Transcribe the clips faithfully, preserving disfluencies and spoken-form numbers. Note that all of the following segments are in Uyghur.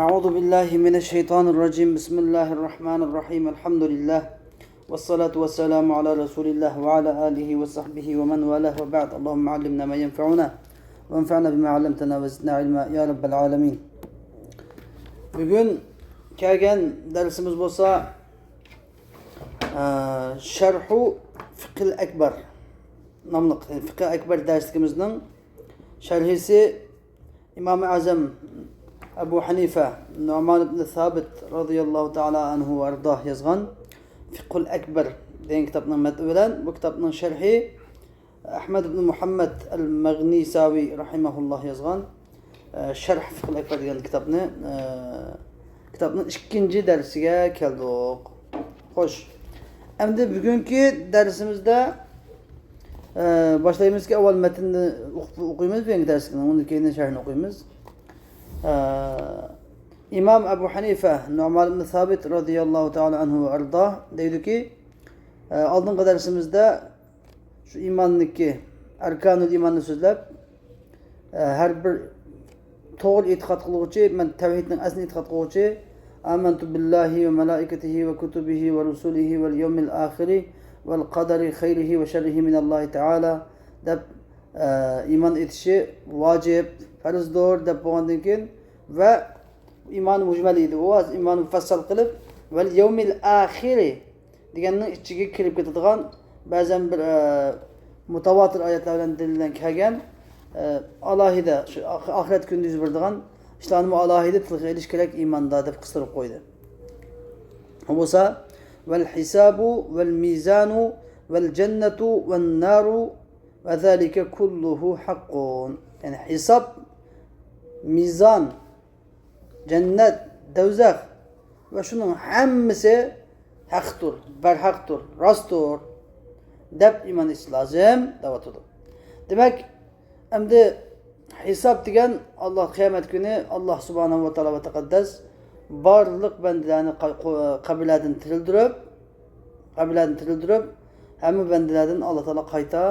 أعوذ بالله من الشيطان الرجيم. بسم الله الرحمن الرحيم. الحمد لله. والصلاة والسلام على رسول الله وعلى آله وصحبه ومن والاه وبعد. اللهم علمنا ما ينفعنا وانفعنا بما علمتنا وزدنا علما يا رب العالمين. بۈگۈن كەلگەن دەرسىمىز بولسا، ئە، شەرھۇ فىقھىل ئەكبەر ناملىق، فىقھىل ئەكبەر دەرسلىكىمىزنىڭ شەرھىسى ئىمام ئەزەم ئەبۇ ھەنىفە نۇئمان ئىبن سابىت رازىياللاھۇ تائالا ئەنھۇ ۋە ئەرداھ يازغان فىقھۇل ئەكبەر دېگەن كىتابنىڭ مەتنى بىلەن بۇ كىتابنىڭ شەرھى ئەھمەد ئىبن مۇھەممەد ئەل مەغنىساۋى رەھىمەھۇللاھ يازغان، ئە، شەرھ فىقھۇل ئەكبەر دېگەن كىتابنى، ئە، كىتابنىڭ ئىككىنچى دەرسىگە كەلدۇق. خوش. ئەمدى بۈگۈنكى دەرسىمىزدە، ئە، باشلايمىزكى، ئاۋۋال مەتنىنى ئوقۇپ، ئوقۇيمىز بۈگۈنكى دەرسنىڭ، ئۇندىن كېيىن شەرھىنى ئوقۇيمىز. ئە، ئىمام ئەبۇ ھەنىفە نۇئمان ئىبن سابىت رازىياللاھۇ تائالا ئەنھۇ ۋە ئەرداھ دەيدۇكى، ئە، ئالدىنقى دەرسىمىزدە شۇ ئىماننىكى، ئەركانۇل ئىماننى سۆزلەپ، ئە، ھەر بىر توغرا ئېتىقاد قىلغۇچى، مەن تەۋھىدنىڭ ئەسلىنى ئېتىقاد قىلغۇچى، آمنت بالله وملائكته وكتبه ورسله واليوم الآخر والقدر خيره وشره من الله تعالى دەپ، ئە، ئىمان ئېيتىشى ۋاجىپ، پەرزدۇر دەپ بولغاندىن كېيىن ۋە ئىمان مۇجمەل ئىدى، ئۇ ھازىر ئىمان مۇفەسسەل قىلىپ، ۋەل يەۋمىل ئاخىرى دېگەننىڭ ئىچىگە كىرىپ كېتىدىغان بەزەن بىر، ئە، مۇتەۋاتىر ئايەتلەر بىلەن دەلىللەنگەن كەلگەن، ئە، ئالاھىدە، شۇ ئاخ-، ئاخىرەت كۈنىدە يۈز بېرىدىغان ئىشلارنىمۇ ئالاھىدە تىلغا ئېلىش كېرەك ئىماندا دەپ قىستۇرۇپ قويدى. بولسا، ۋەل ھىسابۇ ۋەل مىزانۇ ۋەل جەننەتۇ ۋەن نارۇ ۋە زالىكە كۇللۇھۇ ھەققۇن. يەنى ھېساب، مىزان، جەننەت، دەۋزەخ ۋە شۇنىڭ ھەممىسى ھەقتۇر، بەرھەقتۇر، راستتۇر دەپ ئىمان ئېيتىش لازىم دەۋاتىدۇ. دېمەك، ئەمدى ھېساب دېگەن ئاللا، قىيامەت كۈنى ئاللا سۇبھانەھۇ ۋە تائالا ۋە تەقەددەس بارلىق بەندىلەرنى قا-، قو-، قەبرىلەردىن تىرىلدۈرۈپ، قەبرىلەردىن تىرىلدۈرۈپ، ھەممە بەندىلەردىن ئاللا تائالا قايتا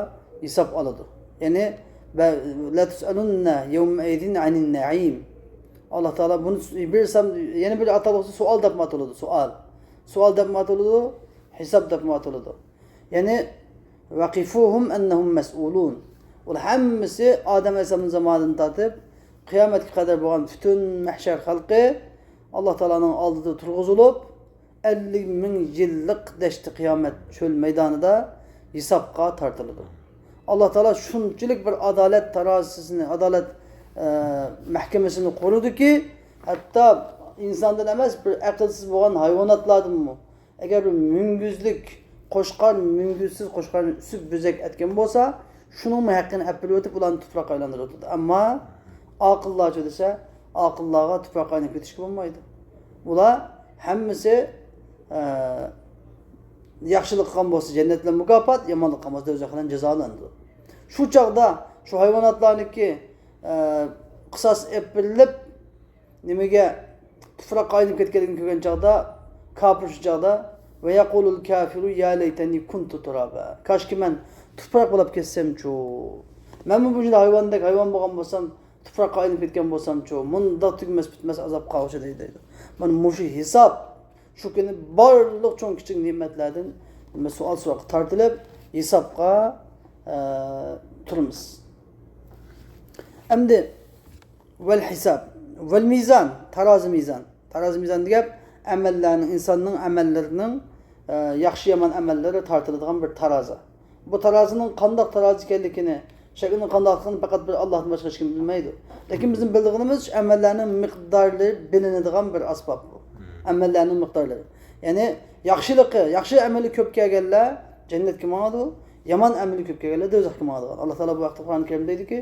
ھېساب ئالىدۇ. يەنى، بە-، لەتۇسئەلۇننە يەۋمەئىزىن ئەنىن نەئىم. ئاللا تائالا بۇنى بىر سان، يەنە بىر ئاتالغۇسى سوئال دەپمۇ ئاتىلىدۇ، سوئال. سوئال دەپمۇ ئاتىلىدۇ، ھېساب دەپمۇ ئاتىلىدۇ. يەنى، ۋەقىفۇھۇم ئەننەھۇم مەسئۇلۇن. ئۇلار ھەممىسى ئادەم ئەلەيھىسسالامنىڭ زامانىدىن تارتىپ قىيامەتكە قەدەر بولغان پۈتۈن مەھشەر خەلقى ئاللا تائالانىڭ ئالدىدا تۇرغۇزۇلۇپ، ئەللىك مىڭ يىللىق دەشتى قىيامەت شۆل مەيدانىدا ھېسابقا تارتىلىدۇ. ئاللا تائالا شۇنچىلىك بىر ئادالەت تارازىسىنى، ئادالەت، ئە، مەھكىمىسىنى قۇرىدۇكى، ھەتتا ئىنساندىن ئەمەس، بىر ئەقىلسىز بولغان ھايۋاناتلاردىنمۇ، ئەگەر بىر مۈڭگۈزلۈك قوچقار، مۈڭگۈزسىز قوچقارنى ئۈسۈپ بۆزەك ئەتكەن بولسا، شۇنىڭمۇ ھەققىنى ئەپ بېرىۋېتىپ، ئۇلارنى تۇپراققا ئايلاندۇرۇۋېتىدۇ. ئەمما ئاقىللارچۇ دېسە، ئاقىللارغا تۇپراققا ئايلىنىپ كېتىشكە بولمايدۇ. ئۇلار ھەممىسى، ئە، ياخشىلىق قىلغان بولسا جەننەت بىلەن مۇكاپات، يامانلىق قىلغان بولسا دەۋزەخ بىلەن جازالىنىدۇ. شۇ چاغدا شۇ ھايۋاناتلارنىڭكى، ئە، قىساس ئېلىپ بېرىلىپ، نېمىگە، تۇپراققا ئايلىنىپ كەتكەنلىكىنى كۆرگەن چاغدا، كاپىر شۇ چاغدا، ۋە يەقۇلۇل كافىرۇ يا لەيتەنى كۇنتۇ تۇرابا. كاشكى مەن تۇپراق بولاپ كەتسەمچۇ. مەنمۇ بۇ يىل ھايۋاندەك ھايۋان بولغان بولسام، تۇپراققا ئايلىنىپ كەتكەن بولسامچۇ، مۇنداق تۈگىمەس پۈتمەس ئازابقا ئۇچرايدۇ دەيدۇ. مانا مۇشۇ ھېساب، شۇ كۈنى بارلىق چوڭ كىچىك نېمەتلەردىن سوئال سوراققا تارتىلىپ، ھېسابقا، ئە، تۇرىمىز. ئەمدى ۋەل ھىساب، ۋەل مىزان، تارازا مىزان. تارازا مىزان دېگەن ئەمەللەرنىڭ، ئىنساننىڭ ئەمەللىرىنىڭ، ئە، ياخشى يامان ئەمەللىرى تارتىلىدىغان بىر تارازا. بۇ تارازىنىڭ قانداق تارازا ئىكەنلىكىنى، شەكلىنىڭ قانداقلىقىنى پەقەت بىر ئاللاھتىن باشقا ھېچكىم بىلمەيدۇ. لېكىن بىزنىڭ بىلىدىغىنىمىز شۇ ئەمەللەرنىڭ مىقدارلىرى بىلىنىدىغان بىر ئەسباب بۇ. ئەمەللەرنىڭ مىقدارلىرى. يەنى ياخشىلىقى، ياخشى ئەمىلى كۆپ كەلگەنلەر جەننەتكە ماڭىدۇ، يامان ئەمىلى كۆپ كەلگەنلەر دوزاخقا ماڭىدىغان. ئاللا تائالا بۇ ھەقتە قۇرئان كەرىمدە دەيدۇكى،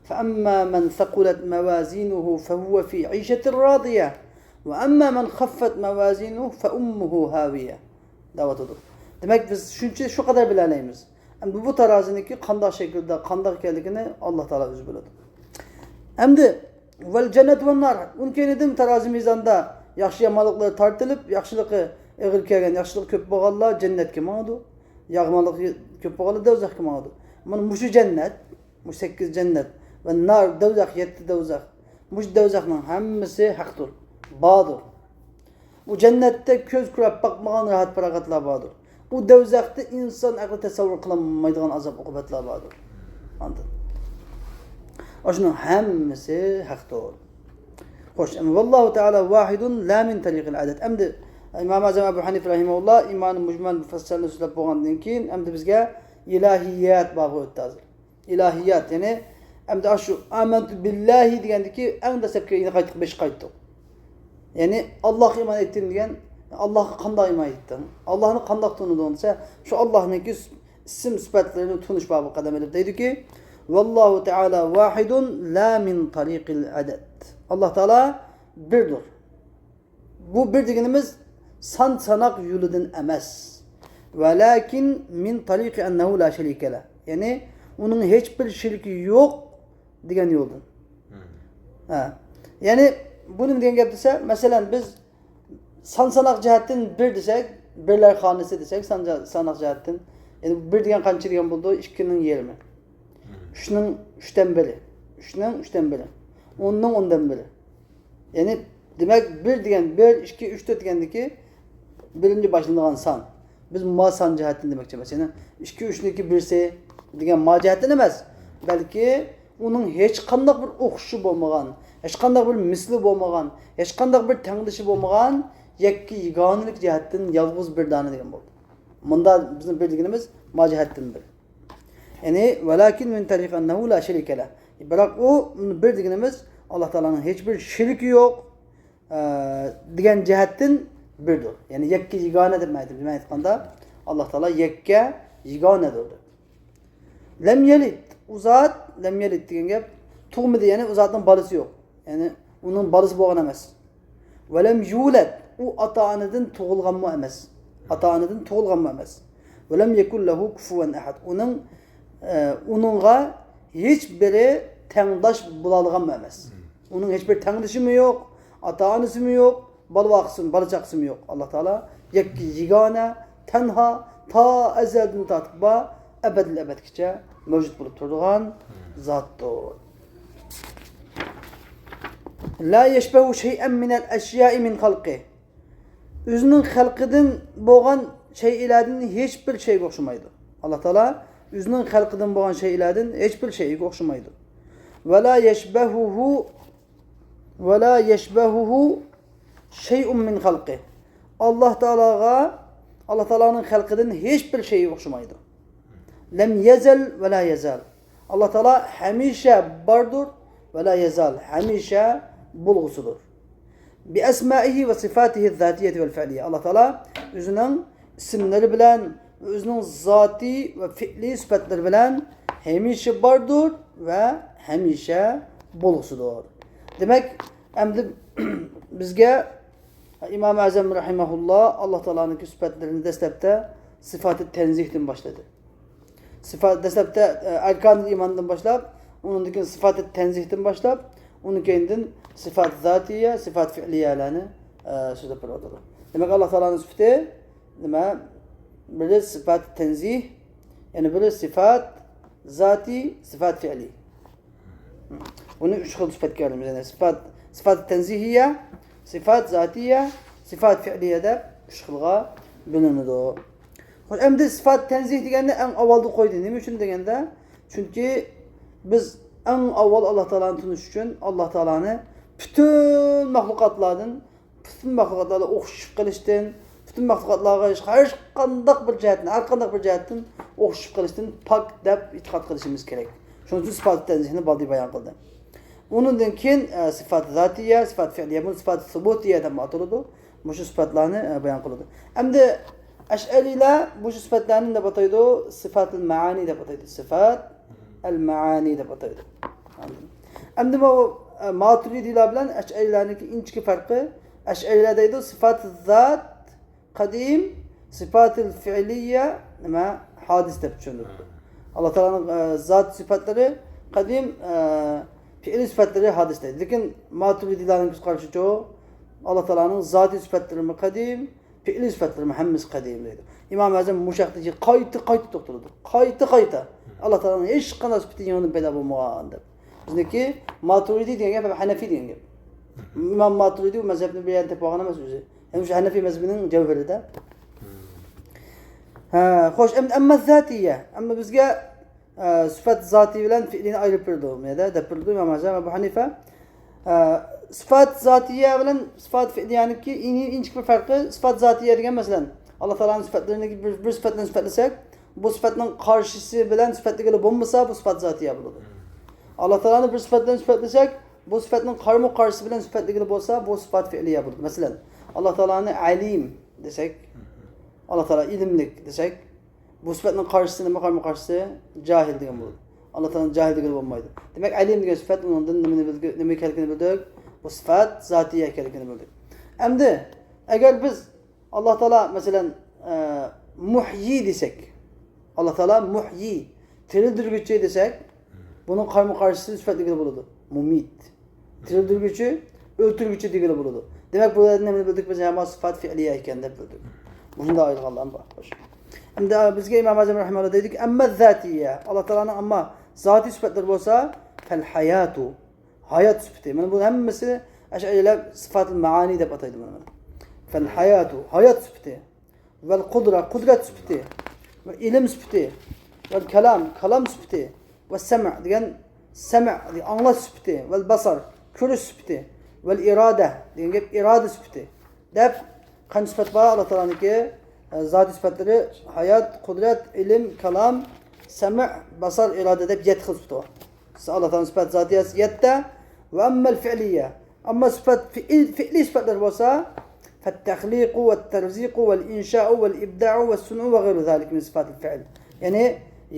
فەئەمما مەن سەقۇلەت مەۋازىنۇھۇ فەھۇۋە فى ئىشەتىر رادىيە. ۋە ئەمما مەن خەففەت مەۋازىنۇھۇ فەئۇممۇھۇ ھاۋىيە دەۋاتىدۇ. دېمەك، بىز شۇنچە، شۇ قەدەر بىلەلەيمىز. ئەمدى بۇ تارازىنىڭكى قانداق شەكىلدە، قانداق ئىكەنلىكىنى ئاللا تائالا ئۆزى بىلىدۇ. ئەمدى ۋەل جەننەت ۋەن نار. ئۇنىڭ كەينىدىن تارازا مىزاندا ياخشى يامانلىقلار تارتىلىپ، ياخشىلىقى ئېغىر كەلگەن، ياخشىلىقى كۆپ بولغانلار جەننەتكە ماڭىدۇ. يامانلىقى كۆپ بولغانلار دوزاخقا ماڭىدۇ. مانا مۇشۇ جەننەت، مۇشۇ سەككىز جەننەت ۋە نار، دوزاخ، يەتتە دوزاخ. مۇشۇ دوزاخنىڭ ھەممىسى ھەقتۇر. باردۇر. ئۇ جەننەتتە كۆز كۆرۈپ باقمىغان راھەت-پاراغەتلەر باردۇر. ئۇ دوزاختا ئىنسان ئەقلى تەسەۋۋۇر قىلالمايدىغان ئازاب-ئوقۇبەتلەر باردۇر. ئاندىن. ئاشۇنىڭ ھەممىسى ھەقتۇر. خوش، ئەمما ۋاللاھۇ تەئالا ۋاھىدۇن لا مىن تەرىقىل ئەدەد. ئەمدى ئىمام ئەزەم ئەبۇ ھەنىفە رەھىمەھۇللا ئىمان مۇجمەل مۇفەسسەلنى سۆزلەپ بولغاندىن كېيىن، ئەمدى بىزگە ئىلاھىيەت بابىغا ئۆتتى ھازىر. ئىلاھىيەت، يەنى ئەمدى ئاشۇ ئامەنتۇ بىللاھى دېگەندىكى ئەڭ دەسلەپكى يەنە قايتىپ بېشىغا قايتتۇق. يەنى ئاللاھقا ئىمان ئېيتتىم دېگەن، ئاللاھقا قانداق ئىمان ئېيتتىڭ؟ ئاللاھنى قانداق تونۇدۇڭ دېسە، شۇ ئاللاھنىڭكى ئىسىم سۈپەتلىرىنى تونۇش بابىغا قەدەم ئېلىپ دەيدۇكى، ۋاللاھۇ تەئالا ۋاھىدۇن لا مىن تەرىقىل ئەدەد. ئاللاھ تائالا بىردۇر. بۇ بىر دېگىنىمىز سان ساناق يولىدىن ئەمەس. ۋەلەكىن مىن تەرىقى ئەننەھۇ لا شەرىكە لەھ. يەنى ئۇنىڭ ھېچ بىر شېرىكى يوق دېگەن يولدىن. ھە. يەنى بۇ نېمە دېگەن گەپ دېسە، مەسىلەن، بىز سان ساناق جەھەتتىن بىر دېسەك، بىرلەر خانىسى دېسەك، سان جا-، ساناق جەھەتتىن، يەنى بىر دېگەن قانچە دېگەن بولىدۇ؟ ئىككىنىڭ يېرىمى. ئۈچنىڭ ئۈچتىن بىرى. ئۈچنىڭ ئۈچتىن بىرى. ئوننىڭ ئوندىن بىرى. يەنى، دېمەك، بىر دېگەن، بىر، ئىككى، ئۈچ، تۆت دېگەندىكى بىرىنچى باشلىنىدىغان سان. بىز ما سان جەھەتتىن دېمەكچى ئەمەس. يەنى ئىككى، ئۈچنىڭكى بىرسى دېگەن ما جەھەتتىن ئەمەس. بەلكى ئۇنىڭ ھېچقانداق بىر ئوخشىشى بولمىغان، ھېچقانداق بىر مىسلى بولمىغان، ھېچقانداق بىر تەڭدىشى بولمىغان يەككە يېگانىلىك جەھەتتىن يالغۇز بىر دانە دېگەن بولدى. مۇندا بىزنىڭ بىر دېگىنىمىز ما جەھەتتىن بىر. يەنى، ۋەلەكىن مىن تەرىقى ئەننەھۇ لا شەرىكە لەھ. بىراق ئۇ بىر دېگىنىمىز ئاللاھ تائالانىڭ ھېچ بىر شېرىكى يوق، ئە، دېگەن جەھەتتىن بىردۇر. يەنى يەككە يېگانە دەپ مەن ئېيتىمەن. مەن ئېيتقاندا ئاللاھ تائالا يەككە يېگانىدۇر دەپ. لەم يەلىد، ئۇ زات، لەم يەلىد دېگەن گەپ تۇغمىدى، يەنى ئۇ زاتنىڭ بالىسى يوق. يەنى ئۇنىڭ بالىسى بولغان ئەمەس. ۋەلەم يۇلەد، ئۇ ئاتا-ئانىدىن تۇغۇلغانمۇ ئەمەس. ئاتا-ئانىدىن تۇغۇلغانمۇ ئەمەس. ۋەلەم يەكۇن لەھۇ كۇفۇۋەن ئەھەد، ئۇنىڭ، ئە، ئۇنىڭغا ھېچ بىرى تەڭداش بولالىغانمۇ ئەمەس. ئۇنىڭ ھېچ بىر تەڭدىشىمۇ يوق، ئاتا-ئانىسىمۇ يوق، بالا-باقىسىمۇ، بالا-چاقىسىمۇ يوق. ئاللاھ تائالا يەككە يېگانە، تەنھا، تا ئەزەلدىن تارتىپ بار، ئەبەدىل ئەبەدكىچە مەۋجۇت بولۇپ تۇرىدىغان زاتتۇر. لا يەشبەھۇ شەيئەن مىنەل ئەشيائى مىن خەلقى. ئۆزىنىڭ خەلقىدىن بولغان شەيئىلەردىن ھېچ بىر شەيگە ئوخشىمايدۇ. ئاللاھ تائالا ئۆزىنىڭ خەلقىدىن بولغان شەيئىلەردىن ھېچ بىر شەيگە ئوخشىمايدۇ. ۋەلا يەشبەھۇھۇ، ۋەلا يەشبەھۇھۇ شەيئۇن مىن خەلقى. ئاللاھ تائالاغا، ئاللاھ تائالانىڭ خەلقىدىن ھېچ بىر شەيگە ئوخشىمايدۇ. لەم يەزەل ۋەلا يەزال. ئاللاھ تائالا ھەمىشە باردۇر، ۋەلا يەزال، ھەمىشە بولغۇسىدۇر. بىئەسمائىھى ۋە سىفاتىھى زاتىيەتى ۋەل فىئلىيە. ئاللاھ تائالا ئۆزىنىڭ ئىسىملىرى بىلەن، ئۆزىنىڭ زاتىي ۋە پېئلىي سۈپەتلىرى بىلەن ھەمىشە باردۇر ۋە ھەمىشە بولغۇسىدۇر. دېمەك، ئەمدى بىزگە ئىمام ئەزەم رەھىمەھۇللا ئاللاھ تائالانىڭكى سۈپەتلىرىنى دەسلەپتە سىفاتى تەنزىھتىن باشلىدى. سىفات، دەسلەپتە، ئە، ئەركانىل ئىماندىن باشلاپ، ئۇنىڭدىن كېيىن سىفاتى تەنزىھتىن باشلاپ، ئۇنىڭ كەينىدىن سىفات زاتىيە، سىفات فىئلىيەلەرنى، ئە، سۆزلەپ بېرىۋاتىدۇ. دېمەك، ئاللاھ تائالانىڭ سۈپىتى نېمە؟ بىرى سىفات تەنزىھ، يەنە بىرى سىفات زاتىي، سىفات فىئلىي. بۇنى ئۈچ خىل سۈپەتكە ئايرىمىز. يەنى سىفات، سىفات تەنزىھىيە، سىفات زاتىيە، سىفات فىئلىيە دەپ ئۈچ خىلغا بۆلۈنىدۇ. خوش، ئەمدى سىفات تەنزىھ دېگەننى ئەڭ ئاۋۋالدا قويدى. نېمە ئۈچۈن دېگەندە، چۈنكى بىز ئەڭ ئاۋۋال ئاللاھ تائالانى تونۇش ئۈچۈن ئاللاھ تائالانى پۈتۈن مەخلۇقاتلاردىن پۈتۈن مەخلۇقاتلاردا ئوخشىشىپ قېلىشتىن، پۈتۈن مەخلۇقاتلارغا ھېچ، ھەر قانداق بىر جەھەتتىن، ھەر قانداق بىر جەھەتتىن ئوخشىشىپ قېلىشتىن پاك دەپ ئېتىقاد قىلىشىمىز كېرەك. شۇنىڭ ئۈچۈن سىفات تەنزىھنى بالدىر بايان قىلدى. ئۇنىڭدىن كېيىن، ئە، سىفات زاتىيە، سىفات فىئلىيە، بۇنى سىفات سۇبۇتىيە دەپمۇ ئاتىلىدۇ. مۇشۇ سىفاتلارنى، ئە، بايان قىلىدۇ. ئەمدى ئەشئەرىيلەر مۇشۇ سىفاتلارنى دەپ ئاتايدۇ، سىفاتىل مەئانى دەپ ئاتايدۇ. سىفات ئەل مەئانى دەپ ئاتايدۇ. ئەمدى بۇ، ئە، ماتۇرىدىيلار بىلەن ئەشئەرىيلارنىڭكى ئىنچىكە پەرقى، ئەشئەرىيلار دەيدۇ، سىفات زات قەدىم، سىفاتىل فىئلىيە نېمە؟ ھادىس دەپ چۈشەندۈرۈپتۇ. ئاللاھ تائالانىڭ، ئە، زات سىفاتلىرى قەدىم، ئە، پېئلىي سىفاتلىرى ھادىس دەيدۇ. لېكىن ماتۇرىدىيلارنىڭ كۆز قارىشىچۇ، ئاللاھ تائالانىڭ زاتىي سىفاتلىرىمۇ قەدىم، پېئلىي سىفاتلىرىمۇ ھەممىسى قەدىم دەيدۇ. ئىمام ئەزەم مۇشۇ ھەقتە قايتا، قايتا توختىلىدۇ. قايتا، قايتا. ئاللاھ تائالانىڭ ھېچقانداق سۈپىتى يېڭىدىن پەيدا بولمىغان دەپ. بىزنىڭكى ماتۇرىدىي دېگەن گەپ ھەم ھەنەفىي دېگەن گەپ. ئىمام ماتۇرىدى بۇ مەزھەپنى بىر يەردىن تېپىپ ئالغان ئەمەس ئۆزى. يەنى شۇ ھەنەفىي مەزھىپىنىڭ جەۋھىرىدە. ھە، خوش، ئەمدى ئەمما زاتىيە. ئەمما بىزگە، ئە، سۈپەت زاتىي بىلەن فېئلىنى ئايرىپ بېرىدۇ. نېدە دەپ بېرىدۇ ئىمام ئەزەم ئەبۇ ھەنىفە. ئە، سۈپەت زاتىيە بىلەن سۈپەت فېئلىيەنىڭكى ئىنچىكە بىر پەرقى، سۈپەت زاتىيە دېگەن، مەسىلەن، ئاللا تائالانىڭ سۈپەتلىرىنى بىر، بىر سۈپەت بىلەن سۈپەتلىسەك، بۇ سۈپەتنىڭ قارشىسى بىلەن سۈپەتلىگىلى بولمىسا، بۇ سۈپەت زاتىيە بولىدۇ. ئاللا تائالانى بىر سۈپەت بىلەن سۈپەتلىسەك، بۇ سۈپەتنىڭ قارىمۇ قارشىسى بىلەن سۈپەتلىگىلى بولسا، بۇ سۈپەت فېئلىيە بولىدۇ. مەسىلەن، ئاللا تائالانى ئەلىم دېسەك، ئاللا تائالا ئىلىملىك دېسەك، بۇ سۈپەتنىڭ قارشىسى نېمە؟ قارىمۇ قارشىسى جاھىل دېگەن بولىدۇ. ئاللا تائالانى جاھىل دېگىلى بولمايدۇ. دېمەك، ئەلىم دېگەن سۈپەت، ئۇنىڭدىن نېمىنى بىلدۇق؟ نېمە ئىكەنلىكىنى بىلدۇق؟ بۇ سۈپەت زاتىيە ئىكەنلىكىنى بىلدۇق. ئەمدى ئەگەر بىز ئاللا تائالا، مەسىلەن، ئە، مۇھيى دېسەك، ئاللا تائالا مۇھيى، تىرىلدۈرگۈچى دېسەك، بۇنىڭ قارىمۇ قارشىسى سۈپەتلىگىلى بولىدۇ. مۇمىت. تىرىلدۈرگۈچى، ئۆلتۈرگۈچى دېگىلى بولىدۇ. دېمەك، بۇ يەردىن نېمىنى بىلدۇق بىز؟ ھەممە سۈپەت فېئلىيە ئىكەن دەپ بىلدۇق. مۇشۇنداق ئايرىغانلار بار. خوش. ئەمدى بىزگە ئىمام ئەزەم رەھىمەھۇللا دەيدۇكى، ئەمما زاتىيە. ئاللا تائالانىڭ ئەمما زاتىي سۈپەتلىرى بولسا، فەل ھاياتۇ. ھايات سۈپىتى. مانا بۇ ھەممىسى ئەشئەرىيلەر سىفاتىل مەئانى دەپ ئاتايدۇ بۇنى. فەل ھاياتۇ، ھايات سۈپىتى. ۋەل قۇدرە، قۇدرەت سۈپىتى. ۋە ئىلىم سۈپىتى. ۋەل كالام، كالام سۈپىتى. ۋە سەمع دېگەن سەمع، ئاڭلاش سۈپىتى. ۋەل بەسەر، كۆرۈش سۈپىتى. ۋەل ئىرادە دېگەن گەپ ئىرادە سۈپىتى. دەپ قانچە سۈپەت بار ئاللا تائالانىڭكى؟ ئە، زاتىي سۈپەتلىرى ھايات، قۇدرەت، ئىلىم، كالام، سەمع، بەسەر، ئىرادە دەپ يەتتە خىل سۈپىتى بار. ئاللا تائالانىڭ سۈپەت زاتىيەسى يەتتە. ۋە ئەممەل فېئلىيە. ئەمما سۈپەت فېئىل، فېئلىي سۈپەتلەر بولسا، فەتتەخلىقۇ ۋەتتەرزىقۇ ۋەلئىنشائۇ ۋەلئىبدائۇ ۋەسسۇنئۇ ۋەغەيرۇ زالىكە مىن سىفاتىل فېئىل. يەنى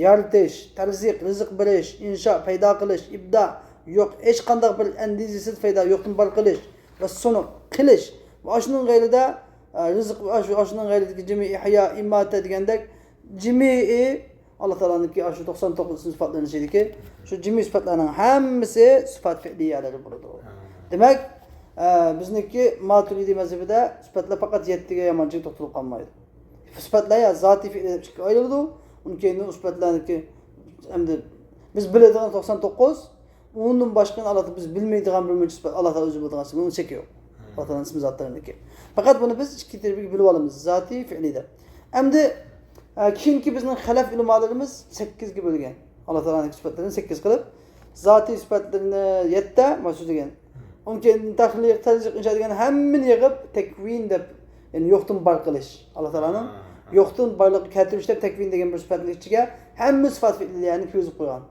يارىتىش، تەرزىق، رىزىق بېرىش، ئىنشا، پەيدا قىلىش، ئىبدا، يوق، ھېچقانداق بىر ئەندىزىسىز پەيدا، يوقتىن بار قىلىش، ۋەسسۇنئۇ، قىلىش ۋە ئاشۇنىڭ غەيرىدە، ئە، رىزىق ۋە ئاشۇ، ئاشۇنىڭ غەيرىدىكى جىمئىي ئىھيا، ئىماتە دېگەندەك جىمئىي ئاللا تائالانىڭكى ئاشۇ توقسان توققۇز ئىسىم سۈپەتلىرىنىڭ ئىچىدىكى شۇ جىمئىي سۈپەتلەرنىڭ ھەممىسى سۈپەت فېئلىيەلىرى بولىدۇ. ھە. دېمەك، ئە، بىزنىڭكى ماتۇرىدىي مەزھىپىدە سۈپەتلەر پەقەت يەتتىگە يامانچىلىك توختىلىپ قالمايدۇ. سۈپەتلەر يا زاتىي، فېئلىي دەپ ئىككىگە ئايرىلىدۇ. ئۇنىڭ كېيىن ئۇ سۈپەتلەرنىڭكى، ئەمدى بىز بىلىدىغان توقسان توققۇز، ئۇنىڭدىن باشقا ئاللا، بىز بىلمەيدىغان بىر مۇنچە سۈپەت، ئاللا تائالا ئۆزى بىلىدىغان سۈپەت، ئۇنىڭ چېكى يوق. ئاللا تائالانىڭ ئىسمى زاتلىرىنىڭكى. پەقەت بۇنى بىز ئىككى تەرىپىگە بۆلۈپ ئالىمىز. زاتىي، فېئلىي دەپ. ئەمدى، ئە، كېيىنكى بىزنىڭ خەلەف ئۆلىمالىرىمىز سەككىزگە بۆلگەن. ئاللا تائالانىڭ سۈپەتلىرىنى سەككىز قىلىپ، زاتىي سۈپەتلىرىنى يەتتە، مانا شۇ دېگەن. ئۇنىڭ كېيىن تەخلىق، تەرزىق، ئىنشا دېگەن ھەممىنى يىغىپ تەكۋىن دەپ، يەنى يوقتىن بار قىلىش. ئاللا تائالانىڭ ھا، ھا. يوقتىن بارلىققا كەلتۈرۈش دەپ تەكۋىن دېگەن بىر سۈپەتنىڭ ئىچىگە ھەممە سۈپەت فېئلىيەنى كىرگۈزۈپ قويغان.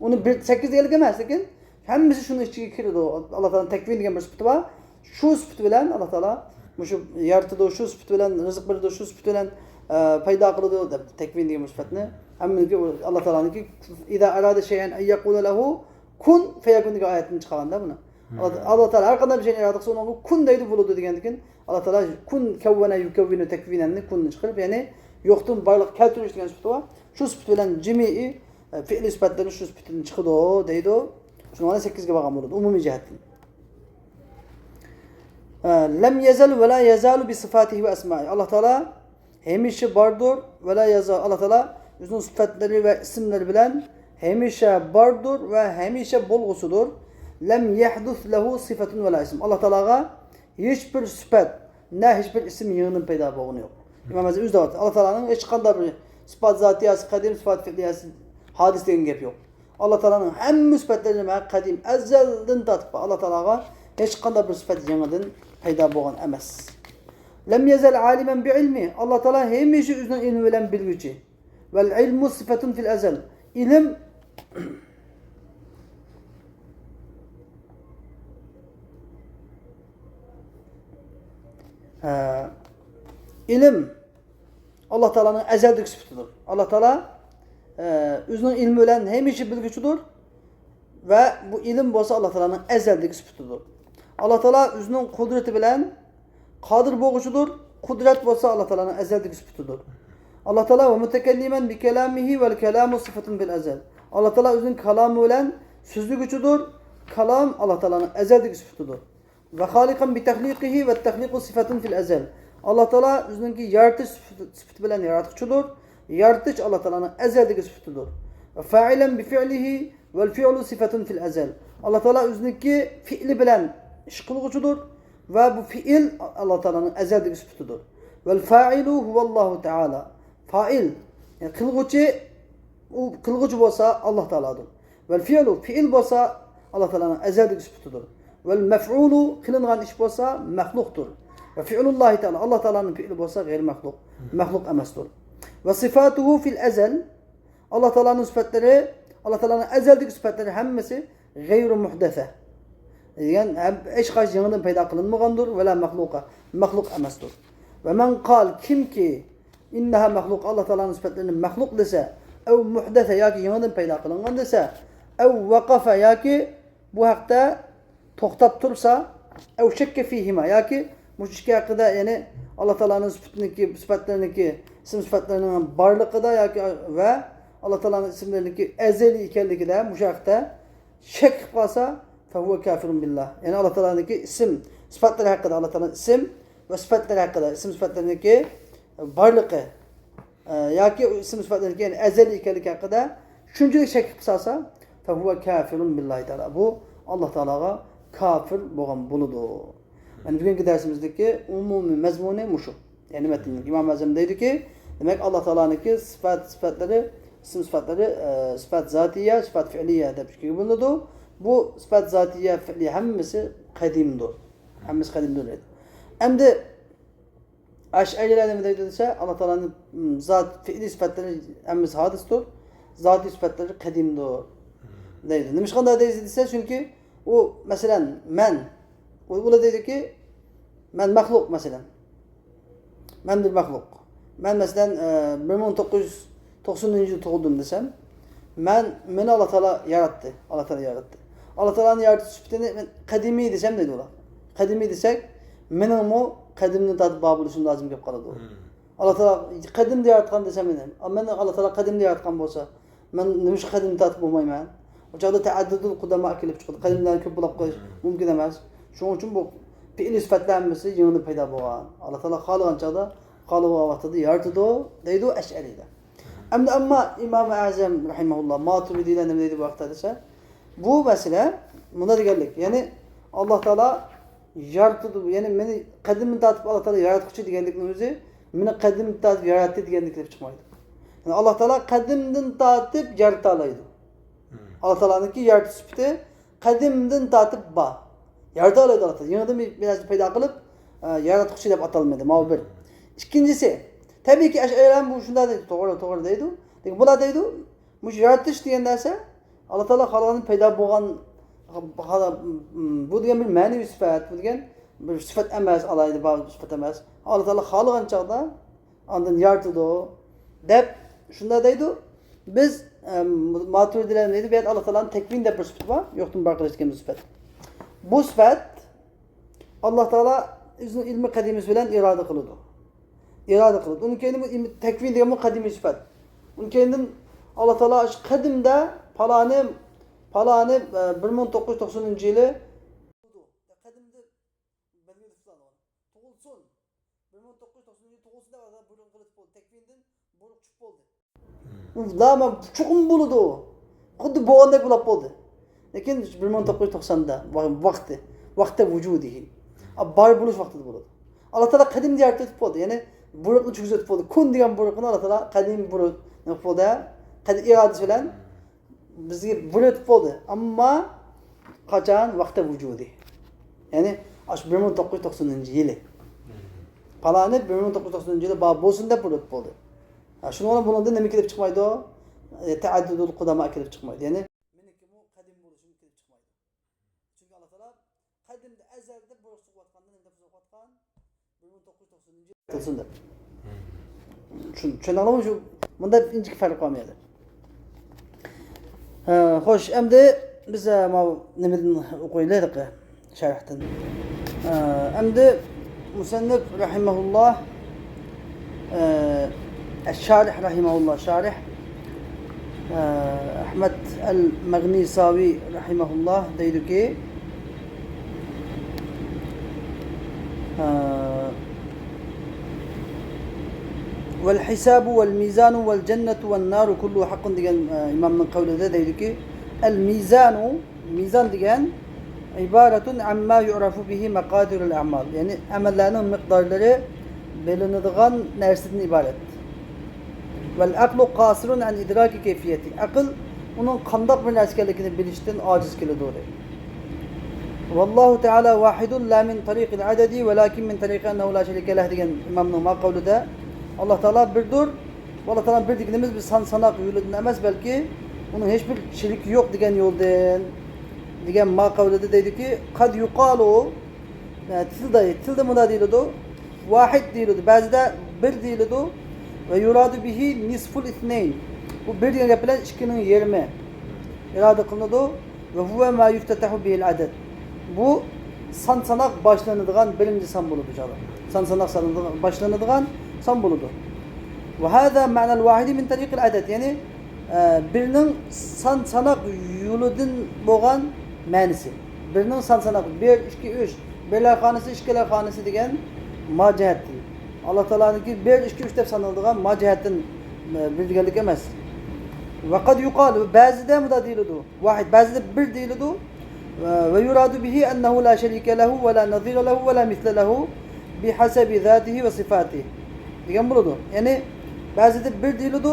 ئۇنى بىر، سەككىز دېگەنلىك ئەمەس، لېكىن ھەممىسى شۇنىڭ ئىچىگە كىرىدۇ. ئاللا تائالانىڭ تەكۋىن دېگەن بىر سۈپىتى بار. شۇ سۈپىتى بىلەن ئاللا تائالا مۇشۇ يارىتىدۇ، شۇ سۈپىتى بىلەن رىزىق بېرىدۇ، شۇ سۈپىتى بىلەن، ئە، پەيدا قىلىدۇ دەپ تەكۋىن دېگەن بىر سۈپەتنى. ھەممىنىڭكى ئاللا تائالانىڭكى، ئىزا ئارادە شەيئەن ئەن يەقۇلە لەھۇ كۇن فەيەكۇن دېگەن ئايەتتىن چىقارغاندا بۇنى. مم. ئاللا، ئاللا تائالا ھەر قانداق بىر شەينى ئىرادە قىلسا، ئۇنىڭغا كۇن دەيدۇ، بولىدۇ دېگەندىكىن، ئاللا تائالا كۇن، كەۋۋەنە يۇكەۋۋىنۇ تەكۋىنەننى كۇندىن چىقىرىپ، يەنى يوقتىن بارلىققا كەلتۈرۈش دېگەن سۈپىتى بار. شۇ سۈپىتى بىلەن جىمئىي، ئە، فېئلىي سۈپەتلىرى شۇ سۈپىتىدىن چىقىدۇ دەيدۇ. شۇنىڭ بىلەن سەككىزگە بارغان بولىدۇ ئومۇمىي جەھەتتىن. ئە، لەم يەزەل ۋە لا يەزالۇ بىسىفاتىھى ۋە ئەسمائىھى. ئاللا تائالا ھەمىشە باردۇر، ۋە لا يەزال، ئاللا تائالا ئۆزىنىڭ سۈپەتلىرى ۋە ئىسىملىرى بىلەن ھەمىشە باردۇر ۋە ھەمىشە بولغۇسىدۇر. لەم يەھدۇس لەھۇ سىفەتۇن ۋە لا ئىسم. ئاللا تائالاغا ھېچبىر سۈپەت، نە ھېچبىر ئىسىم يېڭىدىن پەيدا بولغىنى يوق. ئىمام ئەزەم ئۆزى دەۋاتىدۇ، ئاللا تائالانىڭ ھېچقانداق بىر سىپات زاتىيەسى قەدىم، سىپات فېئلىيەسى ھادىس دېگەن گەپ يوق. ئاللا تائالانىڭ ھەممە سۈپەتلىرى نېمە؟ قەدىم، ئەزەلدىن تارتىپ بار. ئاللا تائالاغا ھېچقانداق بىر سۈپەت يېڭىدىن پەيدا بولغان ئەمەس. لەم يەزەل ئالىمەن بىئىلمى. ئاللا تائالا ھەمىشە ئۆزىنىڭ ئىلمى بىلەن بىلگۈچى. ۋەل ئىلمۇ سىفەتۇن فىل ئەزەل. ئىلىم، ھە، ئىلىم ئاللا تائالانىڭ ئەزەلدىكى سۈپىتىدۇر. ئاللا تائالا، ئە، ئۆزىنىڭ ئىلمى بىلەن ھەمىشە بىلگۈچىدۇر ۋە بۇ ئىلىم بولسا ئاللا تائالانىڭ ئەزەلدىكى سۈپىتىدۇر. ئاللا تائالا ئۆزىنىڭ قۇدرىتى بىلەن قادىر بولغۇچىدۇر. قۇدرەت بولسا ئاللا تائالانىڭ ئەزەلدىكى سۈپىتىدۇر. ئاللا تائالا ۋە مۇتەكەللىمەن بىكەلامىھى ۋەل كەلامۇ سىفەتۇن فىل ئەزەل. ئاللا تائالا ئۆزىنىڭ كالامى بىلەن سۆزلىگۈچىدۇر. كالام ئاللا تائالانىڭ ئەزەلدىكى سۈپىتىدۇر. ۋە خالىقەن بىتەخلىقىھى ۋەتتەخلىقۇ سىفەتۇن فىل ئەزەل. ئاللا تائالا ئۆزىنىڭكى يارىتىش سۈپىتى، سۈپىتى بىلەن ياراتقۇچىدۇر. يارىتىش ئاللا تائالانىڭ ئەزەلدىكى سۈپىتىدۇر. ۋە فائىلەن بىفىئلىھى ۋەل فىئلۇ سىفەتۇن فىل ئەزەل. ئاللا تائالا ئۆزىنىڭكى فېئلى بىلەن ئىش قىلغۇچىدۇر ۋە بۇ پېئىل ئاللا تائالانىڭ ئەزەلدىكى سۈپىتىدۇر. ۋەل فائىلۇ ھۇۋەللاھۇ تائالا. فائىل، يەنى قىلغۇچى، ئۇ قىلغۇچى بولسا ئاللا تائالادۇر. ۋەل فىئلۇ، پېئىل بولسا ئاللا تائالانىڭ ئەزەلدىكى سۈپىتىدۇر. ۋەل مەفئۇلۇ، قىلىنغان ئىش بولسا مەخلۇقتۇر. ۋە فىئلۇللاھى تائالا، ئاللا تائالانىڭ پېئىلى بولسا غەيرىي مەخلۇق، مەخلۇق ئەمەستۇر. ۋە سىفاتۇھۇ فىل ئەزەل، ئاللا تائالانىڭ سۈپەتلىرى، ئاللا تائالانىڭ ئەزەلدىكى سۈپەتلىرى ھەممىسى غەيرۇ مۇھدەسە. دېگەن ھەم ھېچقايسى يېڭىدىن پەيدا قىلىنمىغاندۇر، ۋەلا مەخلۇقە، مەخلۇق ئەمەستۇر. ۋە مەن قال، كىمكى، ئىننەھا مەخلۇق، ئاللا تائالانىڭ سۈپەتلىرىنى مەخلۇق دېسە، ئەۋ مۇھدەسە، ياكى يېڭىدىن پەيدا قىلىنغان دېسە، ئەۋ ۋەقەفە، ياكى بۇ ھەقتە توختاپ تۇرسا، ئەۋ شەككە فىھىما، ياكى مۇشۇ ئىككى ھەققىدە، يەنى ئاللا تائالانىڭ سۈپىتىنىڭكى، سۈپەتلىرىنىڭكى، ئىسىم سۈپەتلىرىنىڭ بارلىقىدا ياكى ۋە ئاللا تائالانىڭ ئىسىملىرىنىڭكى ئەزەلىي ئىكەنلىكىدە مۇشۇ ھەقتە شەك قىلىپ قالسا، فەھۇۋە كافىرۇن بىللاھ. يەنى ئاللا تائالانىڭكى ئىسىم سۈپەتلىرى ھەققىدە، ئاللا تائالانىڭ ئىسىم ۋە سۈپەتلىرى ھەققىدە، ئىسىم سۈپەتلىرىنىڭكى بارلىقى، ئە، ياكى ئۇ ئىسىم سۈپەتلىرىنىڭكى، يەنى ئەزەلىي ئىكەنلىكى ھەققىدە شۇنچىلىك شەك قىلىپ قالسا، فەھۇۋە كافىرۇن بىللاھى تائالا. بۇ ئاللا تائالاغا كافىر بولغان بولىدۇ. يەنى بۈگۈنكى دەرسىمىزدىكى ئومۇمىي مەزمۇنى مۇشۇ. يەنى مەتنىدىكى ئىمام ئەزەم دەيدۇكى، دېمەك، ئاللا تائالانىڭكى سۈپەت، سۈپەتلىرى، ئىسىم سۈپەتلىرى، ئە، سۈپەت زاتىيە، سۈپەت فېئلىيە دەپ ئىككىگە بۆلۈنىدۇ. بۇ سۈپەت زاتىيە، فېئلىيە ھەممىسى قەدىمدۇر. ھەممىسى قەدىمدۇر دەيدۇ. ئەمدى ئەشئەرىيلەر نېمە دەيدۇ دېسە، ئاللا تائالانىڭ، م، زات، فېئلىي سۈپەتلىرى ھەممىسى ھادىستۇر، زاتىي سۈپەتلىرى قەدىمدۇر دەيدۇ. نېمىشقا ئۇنداق دەيسىز دېسە، چۈنكى ئۇ، مەسىلەن، مەن، ئۇ، ئۇلار دەيدۇكى، مەن مەخلۇق، مەسىلەن. مەن بىر مەخلۇق. مەن، مەسىلەن، ئە، بىر مىڭ توققۇز يۈز توقسىنىنچى يىلى تۇغۇلدۇم دېسەم، مەن، مېنى ئاللا تائالا ياراتتى. ئاللا تائالا ياراتتى. ئاللا تائالانىڭ يارىتىش سۈپىتىنى مەن قەدىمىي دېسەم دەيدۇ ئۇلار. قەدىمىي دېسەك، مېنىڭمۇ قەدىمدىن تارتىپ بار بولۇشۇم لازىم كېلىپ قالىدۇ. ئاللا تائالا قەدىمدە ياراتقان دېسەم مېنى، مېنى ئاللا تائالا قەدىمدە ياراتقان بولسا، مەن نېمىشقا قەدىمدىن تارتىپ بولمايمەن؟ ئۇ چاغدا تەئەددۇدۇل قۇدەما كېلىپ چىقىدۇ. قەدىملەر كۆپ بولۇپ قېلىشى مۇمكىن ئەمەس. شۇنىڭ ئۈچۈن بۇ پېئىل سۈپەتلەر ھەممىسى يېڭىدىن پەيدا بولغان. ئاللا تائالا خالىغان چاغدا، خالىغان ۋاقتىدا يارىتىدۇ دەيدۇ ئەشئەرىيلەر. ئەمدى ئەمما ئىمام ئەزەم رەھىمەھۇللا، ماتۇرىدىيلەر نېمە دەيدۇ بۇ ھەقتە دېسە، بۇ مەسىلە مۇنداق دېگەنلىك، يەنى ئاللا تائالا يارىتىدۇ، يەنى مېنى قەدىمدىن تارتىپ ئاللا تائالا ياراتقۇچى دېگەنلىكنىڭ ئۆزى مېنى قەدىمدىن تارتىپ ياراتتى دېگەندىن كېلىپ چىقمايدۇ. يەنى ئاللا تائالا قەدىمدىن تارتىپ يارىتالايدۇ. ئاللا تائالانىڭكى يارىتىش سۈپىتى قەدىمدىن تارتىپ بار. يارىتالايدۇ ئاللا تائالا. يېڭىدىن بىر، بىر نەرسە پەيدا قىلىپ، ئە، ياراتقۇچى دەپ ئاتالمىدى. ماۋۇ بىر. ئىككىنچىسى، تەبىئىيكى، ئەشئەرىيلەر بۇ شۇنداق دەيدۇ، توغرا، توغرا دەيدۇ. لېكىن بۇلار دەيدۇ، مۇشۇ يارىتىش دېگەن نەرسە ئاللا تائالا خالىغاندىن پەيدا بولغان، بۇ دېگەن بىر مەنىۋى سۈپەت، بۇ دېگەن بىر سۈپەت ئەمەس، ئالاھىدە بار سۈپەت ئەمەس. ئاللا تائالا خالىغان چاغدا ئاندىن يارىتىدۇ دەپ شۇنداق دەيدۇ. بىز، ئەم، ماتۇرىدىيلەر دەيدۇ، بۇ يەردە ئاللا تائالانىڭ تەكۋىن دەپ بىر سۈپىتى بار، يوقتىن بار قىلىش دېگەن بىر سۈپەت. بۇ سۈپەت ئاللا تائالا ئۆزىنىڭ ئىلمى قەدىمىسى بىلەن ئىرادە قىلىدۇ. ئىرادە قىلىدۇ. ئۇنىڭ كەينىدىن بۇ ئىلمى تەكۋىن دېگەن بۇ قەدىمىي سۈپەت. ئۇنىڭ كەينىدىن ئاللا تائالا شۇ قەدىمدە پالانى، پالانى، ئە، بىر مىڭ توققۇز يۈز توقسىنىنچى يىلى قەدىمدە بەلگىلىدى پۇلان تۇغۇلسۇن. بىر مىڭ توققۇز يۈز توقسىنىنچى يىلى تۇغۇلسۇن دەپ ئاللا تائالا بۇيرۇق قىلىپ بولدى. تەكۋىندىن بۇيرۇق چۈشۈپ بولدى. ئۇ داما چوقۇم بولىدۇ. خۇددى بولغاندەك بولۇپ بولدى. لېكىن بىر مىڭ توققۇز يۈز توقساندا ۋاقتى، ۋاقتى ۋۇجۇدىھى. بار بولۇش ۋاقتىدا بولىدۇ. ئاللا تائالا قەدىمدە يارىتىپ بولدى. يەنى بۇيرۇقنى چۈشۈرۈپ بولدى. كۇن دېگەن بۇيرۇقنى ئاللا تائالا قەدىمىي بۇيرۇق نېمە قىلىپ بولدى. قەدىم ئىرادىسى بىلەن بىزگە بۇيرۇتۇپ بولدى. ئەمما قاچان؟ ۋاقتى ۋۇجۇدى. يەنى ئاشۇ بىر مىڭ توققۇز يۈز توقسىنىنچى يىلى. پالانى بىر مىڭ توققۇز يۈز توقسىنىنچى يىلى بار بولسۇن دەپ بۇيرۇتۇپ بولدى. ھە، شۇنىڭ بىلەن بۇنىڭدىن نېمە كېلىپ چىقمايدۇ؟ ئە، تەئەددۇدۇل قۇدەما كېلىپ چىقمايدۇ. يەنى مېنىڭكىمۇ قەدىم بولۇشۇم كېلىپ چىقمايدۇ. چۈنكى ئاللا تائالا قەدىمدە، ئەزەلدە بۇيرۇق سوقۇۋاتقاندا، نېمە دەپ سوقۇۋاتقان؟ بىر مىڭ توققۇز يۈز توقسىنىنچى يىل قىلسۇن دەپ. چۈشەندىڭلارمۇ؟ شۇ مۇنداق ئىنچىكە پەرق بار بۇ يەردە. ھە، خوش، ئەمدى بىز، ھە، ماۋۇ نېمىدىن ئوقۇيلى، ھېلىقى شەرھتىن. ھە، ئەمدى مۇسەننىپ رەھىمەھۇللا، ھە، ئەششارىھ رەھىمەھۇللا، شارىھ، ھە، ئەھمەد ئەل مەغنىساۋى رەھىمەھۇللا دەيدۇكى، ھە، ۋەل ھىسابۇ ۋەل مىزانۇ ۋەل جەننەتۇ ۋەن نارۇ كۇللۇھۇ ھەققۇن دېگەن، ئە، ئىمامنىڭ قەۋلىدە دەيدۇكى، ئەل مىزانۇ، مىزان دېگەن عبارة عما يعرف به مقادير الأعمال، يەنى ئەمەللەرنىڭ مىقدارلىرى بىلىنىدىغان نەرسىدىن ئىبارەت. والعقل قاصر عن إدراك كيفيته، ئەقىل ئۇنىڭ قانداق بىر نەرسە ئىكەنلىكىنى بىلىشتىن ئاجىز كېلىدۇ، دەيدۇ. والله تعالى واحد لا من طريق العدد ولكن من طريق أنه لا شريك له دېگەن ئىمامنىڭ ما قەۋلىدە، ئاللا تائالا بىردۇر. ئاللا تائالا بىر دېگىنىمىز بىر سان ساناق يولىدىن ئەمەس، بەلكى ئۇنىڭ ھېچبىر شېرىكى يوق دېگەن يولدىن، دېگەن ما قەۋلىدە دەيدۇكى، قد يقال، تىلدا، تىلدا مۇنداق دېيىلىدۇ، ۋاھىد دېيىلىدۇ، بەزىدە بىر دېيىلىدۇ، ويراد به نصف الاثنين، بۇ بىر دېگەن گەپ بىلەن ئىككىنىڭ يېرىمى ئىرادە قىلىنىدۇ. وهو ما يفتتح به العدد، بۇ سان ساناق باشلىنىدىغان بىرىنچى سان بولىدۇ، چاغدا. سان ساناق سانىدىغان، باشلىنىدىغان سان بولىدۇ. وهذا معنى الواحد من طريق العدد، يەنى، ئە، بىرنىڭ سان ساناق يولىدىن بولغان مەنىسى. بىرنىڭ سان ساناق، بىر، ئىككى، ئۈچ، بىرلەر خانىسى، ئىككىلەر خانىسى دېگەن ما جەھەتتىن. ئاللا تائالانىڭكى بىر، ئىككى، ئۈچ دەپ سانىلىدىغان ما جەھەتتىن، ئە، بىر دېگەنلىك ئەمەس. وقد يقال، بەزىدە مۇنداق دېيىلىدۇ. ۋاھىد، بەزىدە بىر دېيىلىدۇ. ويراد به أنه لا شريك له ولا نظير له ولا مثل له بحسب ذاته وصفاته دېگەن بولىدۇ. يەنى بەزىدە بىر دېيىلىدۇ.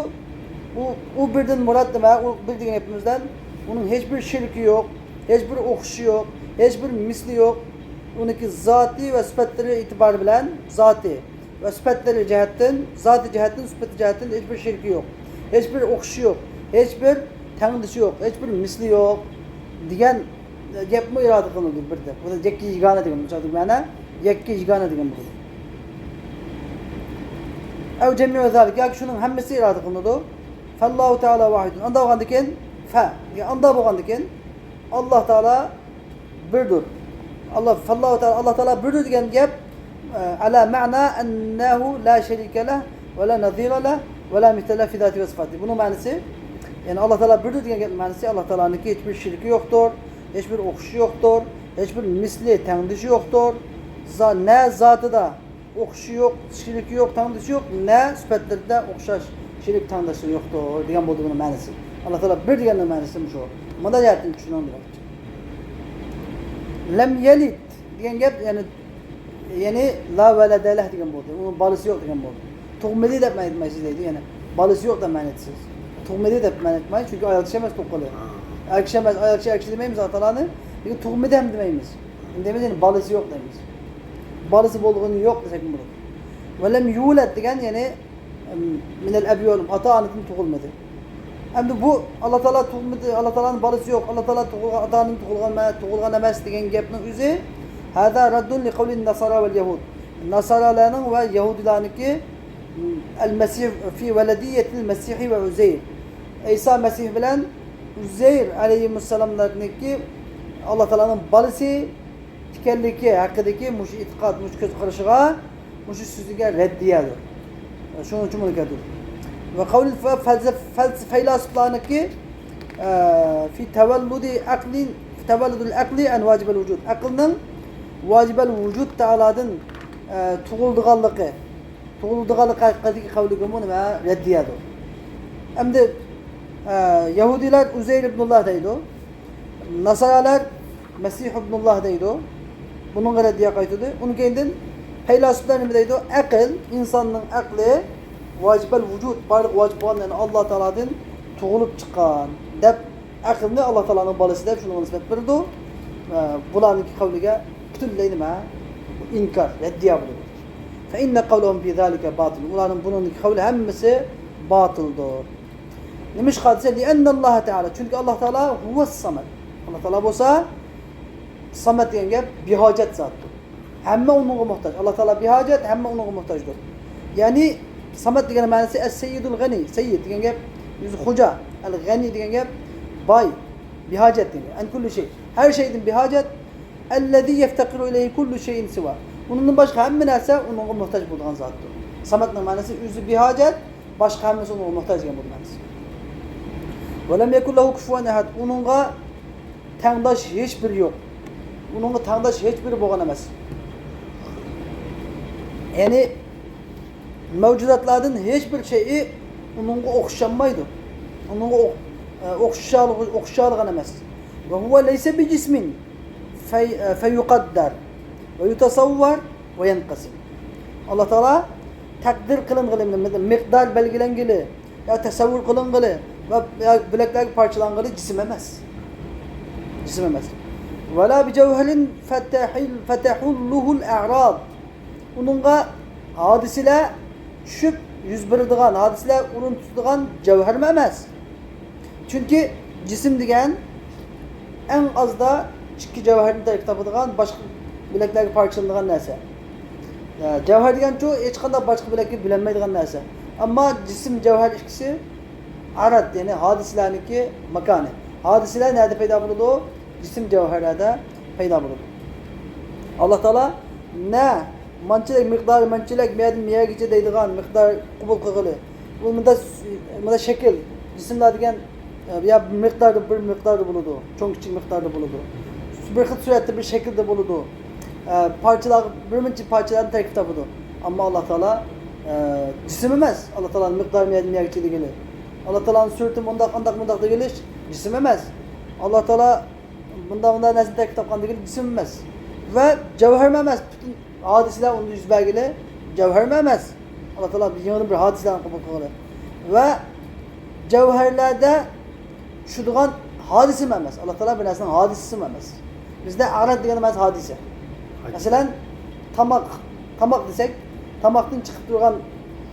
ئۇ، ئۇ بىردىن مۇراد نېمە؟ ئۇ بىر دېگەن گېپىمىزدىن ئۇنىڭ ھېچبىر شېرىكى يوق، ھېچبىر ئوخشىشى يوق، ھېچبىر مىسلى يوق. ئۇنىڭكى زاتى ۋە سۈپەتلىرى ئېتىبارى بىلەن زاتى ۋە سۈپەتلىرى جەھەتتىن، زاتى جەھەتتىن، سۈپىتى جەھەتتىن ھېچبىر شېرىكى يوق، ھېچبىر ئوخشىشى يوق، ھېچبىر تەڭدىشى يوق، ھېچبىر مىسلى يوق دېگەن گەپمۇ ئىرادە قىلىنىدۇ بىردە. بۇ يەككە يېگانە دېگەن، بۇ يەردىكى مەنە يەككە يېگانە دېگەن بولىدۇ. أو جميع ذلك، ياكى شۇنىڭ ھەممىسى ئىرادە قىلىنىدۇ. فالله تعالى واحد. ئاندا بولغاندىكىن، فە، يا ئاندا بولغاندىكىن، ئاللا تائالا بىردۇر. ئاللا، فالله تعالى، ئاللا تائالا بىردۇر دېگەن گەپ، ئە، على معنى أنه لا شريك له ولا نظير له ولا مثل له في ذاته وصفاته. بۇنىڭ مەنىسى، يەنى ئاللا تائالا بىردۇر دېگەن گەپنىڭ مەنىسى، ئاللا تائالانىڭكى ھېچبىر شېرىكى يوقتۇر، ھېچبىر ئوخشىشى يوقتۇر، ھېچبىر مىسلى، تەڭدىشى يوقتۇر. زا-، نە زاتىدا ئوخشىشى يوق، شېرىكى يوق، تەڭدىشى يوق، نە سۈپەتلىرىدە ئوخشاش شېرىك تەڭداشلىرى يوقتۇر دېگەن بولىدۇ بۇنىڭ مەنىسى. ئاللا تائالا بىر دېگەننىڭ مەنىسى مۇشۇ. مۇنداق جەھەتتىن چۈشىنىڭ دېمەكچى. لم يلد دېگەن گەپ، يەنى، يەنى لا ولد له دېگەن بولدى. ئۇنىڭ بالىسى يوق دېگەن بولدى. تۇغمىدى دەپ مەنە ئېيتمايسىز دەيدۇ، يەنى بالىسى يوق دەپ مەنە ئېيتىسىز. تۇغمىدى دەپ مەنە ئېيتماي، چۈنكى ئايال كىشى ئەمەس تۇغقىلى. ھا. ئەر كىشى ئەمەس، ئايال كىشى، ئەر كىشى دېمەيمىز ئاللا تائالانى. لېكىن تۇغمىدى ھەم دېمەيمىز. دېمەيمىز، يەنى بالىسى يوق دەيمىز. بالىسى بولغىنى يوق دېسەكمۇ بولىدۇ. ولم يولد دېگەن، يەنى، ئىم، من الأب والأم، ئاتا-ئانىدىن تۇغۇلمىدى. ئەمدى بۇ ئاللا تائالا تۇغمىدى، ئاللا تائالانىڭ بالىسى يوق، ئالا تائالا تۇغۇلغان، ئاتا-ئانىدىن تۇغۇلغان، تۇغۇلغان ئەمەس دېگەن گەپنىڭ ئۆزى، هذا رد لقول النصارى واليهود. ناسارالارنىڭ ۋە يەھۇدىيلارنىڭكى، ئىم، المسيح في ولدية المسيح وعزير. ئەيسا مەسىھ بىلەن ئۇزەير ئەلەيھىمۇسسالاملارنىڭكى ئاللا تائالانىڭ بالىسى ئىكەنلىكى ھەققىدىكى مۇشۇ ئېتىقاد، مۇشۇ كۆز قارىشىغا، مۇشۇ سۆزىگە رەددىيەدۇر. شۇنىڭ ئۈچۈن بۇنى كەلتۈردى. وقول الف-، فەلسەف-، فەيلاسوفلارنىڭكى، ئە، في تولد عقل، في تولد العقل عن واجب الوجود. ئەقىلنىڭ ۋاجىبەل ۋۇجۇد تائالادىن، ئە، تۇغۇلىدىغانلىقى، تۇغۇلىدىغانلىقى ھەققىدىكى قەۋلىگىمۇ نېمە؟ رەددىيەدۇر. ئەمدى، ئە، يەھۇدىيلار ئۇزەير ئىبنۇللا دەيدۇ. ناسارالار مەسىھ ئىبنۇللا دەيدۇ. بۇنىڭغا رەددىيە قايتۇردى. ئۇنىڭ كەينىدىن پەيلاسوپلار نېمە دەيدۇ؟ ئەقىل، ئىنساننىڭ ئەقلى ۋاجىبەل ۋۇجۇد، بارلىق ۋاجىپ بولغان، يەنى ئاللا تائالادىن تۇغۇلۇپ چىققان دەپ، ئەقىلنى ئاللا تائالانىڭ بالىسى دەپ شۇنىڭغا نىسبەت بېرىدۇ. ئە، بۇلارنىڭكى قەۋلىگە پۈتۈنلەي نېمە؟ ئىنكار، رەددىيە بولىدۇ. فإن قولهم في ذلك باطل. ئۇلارنىڭ بۇنىڭدىكى قەۋلى ھەممىسى باتىلدۇر. نېمىشقا دېسە، لأن الله تعالى، چۈنكى ئاللا تائالا هو الصمد. ئاللا تائالا بولسا، سامەد دېگەن گەپ بىھاجەت زاتتۇر. ھەممە ئۇنىڭغا موھتاج. ئاللا تائالا بىھاجەت، ھەممە ئۇنىڭغا موھتاجدۇر. يەنى سامەد دېگەن مەنىسى ئەس سەييىدۇل غەنى. سەييىد دېگەن گەپ ئۆزى خوجا. ئەل غەنى دېگەن گەپ باي. بىھاجەت دېگەن گەپ. ئەن كۇللى شەي. ھەر شەيدىن بىھاجەت. الذي يفتقر إليه كل شيء سواه. ئۇنىڭدىن باشقا ھەممە نەرسە ئۇنىڭغا موھتاج بولىدىغان زاتتۇر. سامەدنىڭ مەنىسى ئۆزى بىھاجەت، باشقا ھەممىسى ئۇنىڭغا موھتاج دېگەن بولىدۇ مەنىسى. ولم يكن له كفوا أحد. ئۇنىڭغا تەڭداش ھېچبىرى يوق. ئۇنىڭغا تەڭداش ھېچبىرى بولغان ئەمەس. يەنى مەۋجۇداتلاردىن ھېچبىر شەيئى ئۇنىڭغا ئوخشىشالمايدۇ. ئۇنىڭغا ئوخ-، ئوخشىشال-، ئوخشىشالىغان ئەمەس. وهو ليس بجسم. فيقدر ويتصور وينقسم. ئاللا تائالا تەقدىر قىلىنغىلى، مىقدار بەلگىلەنگىلى، يا تەسەۋۋۇر قىلىنغىلى ۋە يا بۆلەكلەرگە پارچىلانغىلى جىسىم ئەمەس. جىسىم ئەمەس. ولا بجوهر فتحل فتحله الأعراض. ئۇنىڭغا ھادىسىلەر چۈشۈپ يۈز بېرىدىغان، ھادىسىلەر ئورۇن تۇتىدىغان جەۋھەرمۇ ئەمەس. چۈنكى جىسىم دېگەن ئەڭ ئازدا ئىككى جەۋھەردىن تەركىب تاپىدىغان، باشقا بۆلەكلەرگە پارچىلىنىدىغان نەرسە. جەۋھەر دېگەنچۇ ھېچقانداق باشقا بۆلەككە بۆلەنمەيدىغان نەرسە. ئەمما جىسىم، جەۋھەر ئىككىسى ئەرەد، يەنى ھادىسىلەرنىڭكى ماكانى. ھادىسىلەر نەدە پەيدا بولىدۇ؟ جىسىم جەۋھەرلەردە پەيدا بولىدۇ. ئاللا تائالا نە مانچىلىك مىقدارى، مانچىلىك مەيەردىن مەيەرگىچە دەيدىغان مىقدار قوبۇل قىلغىلى. بۇ مۇندا، مۇندا شەكىل، جىسىملار دېگەن، يا بىر مىقداردا، بىر مىقداردا بولىدۇ، چوڭ كىچىك مىقداردا بولىدۇ. بىر خىل سۈرەتتە، بىر شەكىلدە بولىدۇ. پارچىلارغا، بىر مۇنچە پارچىلاردىن تەركىب تاپىدۇ. ئەمما ئاللا تائالا جىسىم ئەمەس. ئاللا تائالانىڭ مىقدارى مەيەردىن مەيەرگىچە دېگىلى. ئاللا تائالانىڭ سۈرىتى مۇنداق، ئانداق، مۇنداق دېگىلى جىسىم ئەمەس. ئاللا تائالا مۇنداق، مۇنداق نەرسىنى تەركىب تاپقان دېگىلى جىسىم ئەمەس. ۋە جەۋھەرمۇ ئەمەس. پۈتۈن ھادىسىلەر ئۇندا يۈز بەرگىلى جەۋھەرمۇ ئەمەس. ئاللا تائالا يېڭىدىن بىر ھادىسىلەرنى قوبۇل قىلغىلى. ۋە جەۋھەرلەردە چۈشىدىغان ھادىسىمۇ ئەمەس. ئاللا تائالا بىر نەرسىنىڭ ھادىسىسىمۇ ئەمەس. بىزدە ئەرەد دېگەن مەنىسى ھادىسە. مەسىلەن، تاماق، تاماق دېسەك، تاماقتىن چىقىپ تۇرغان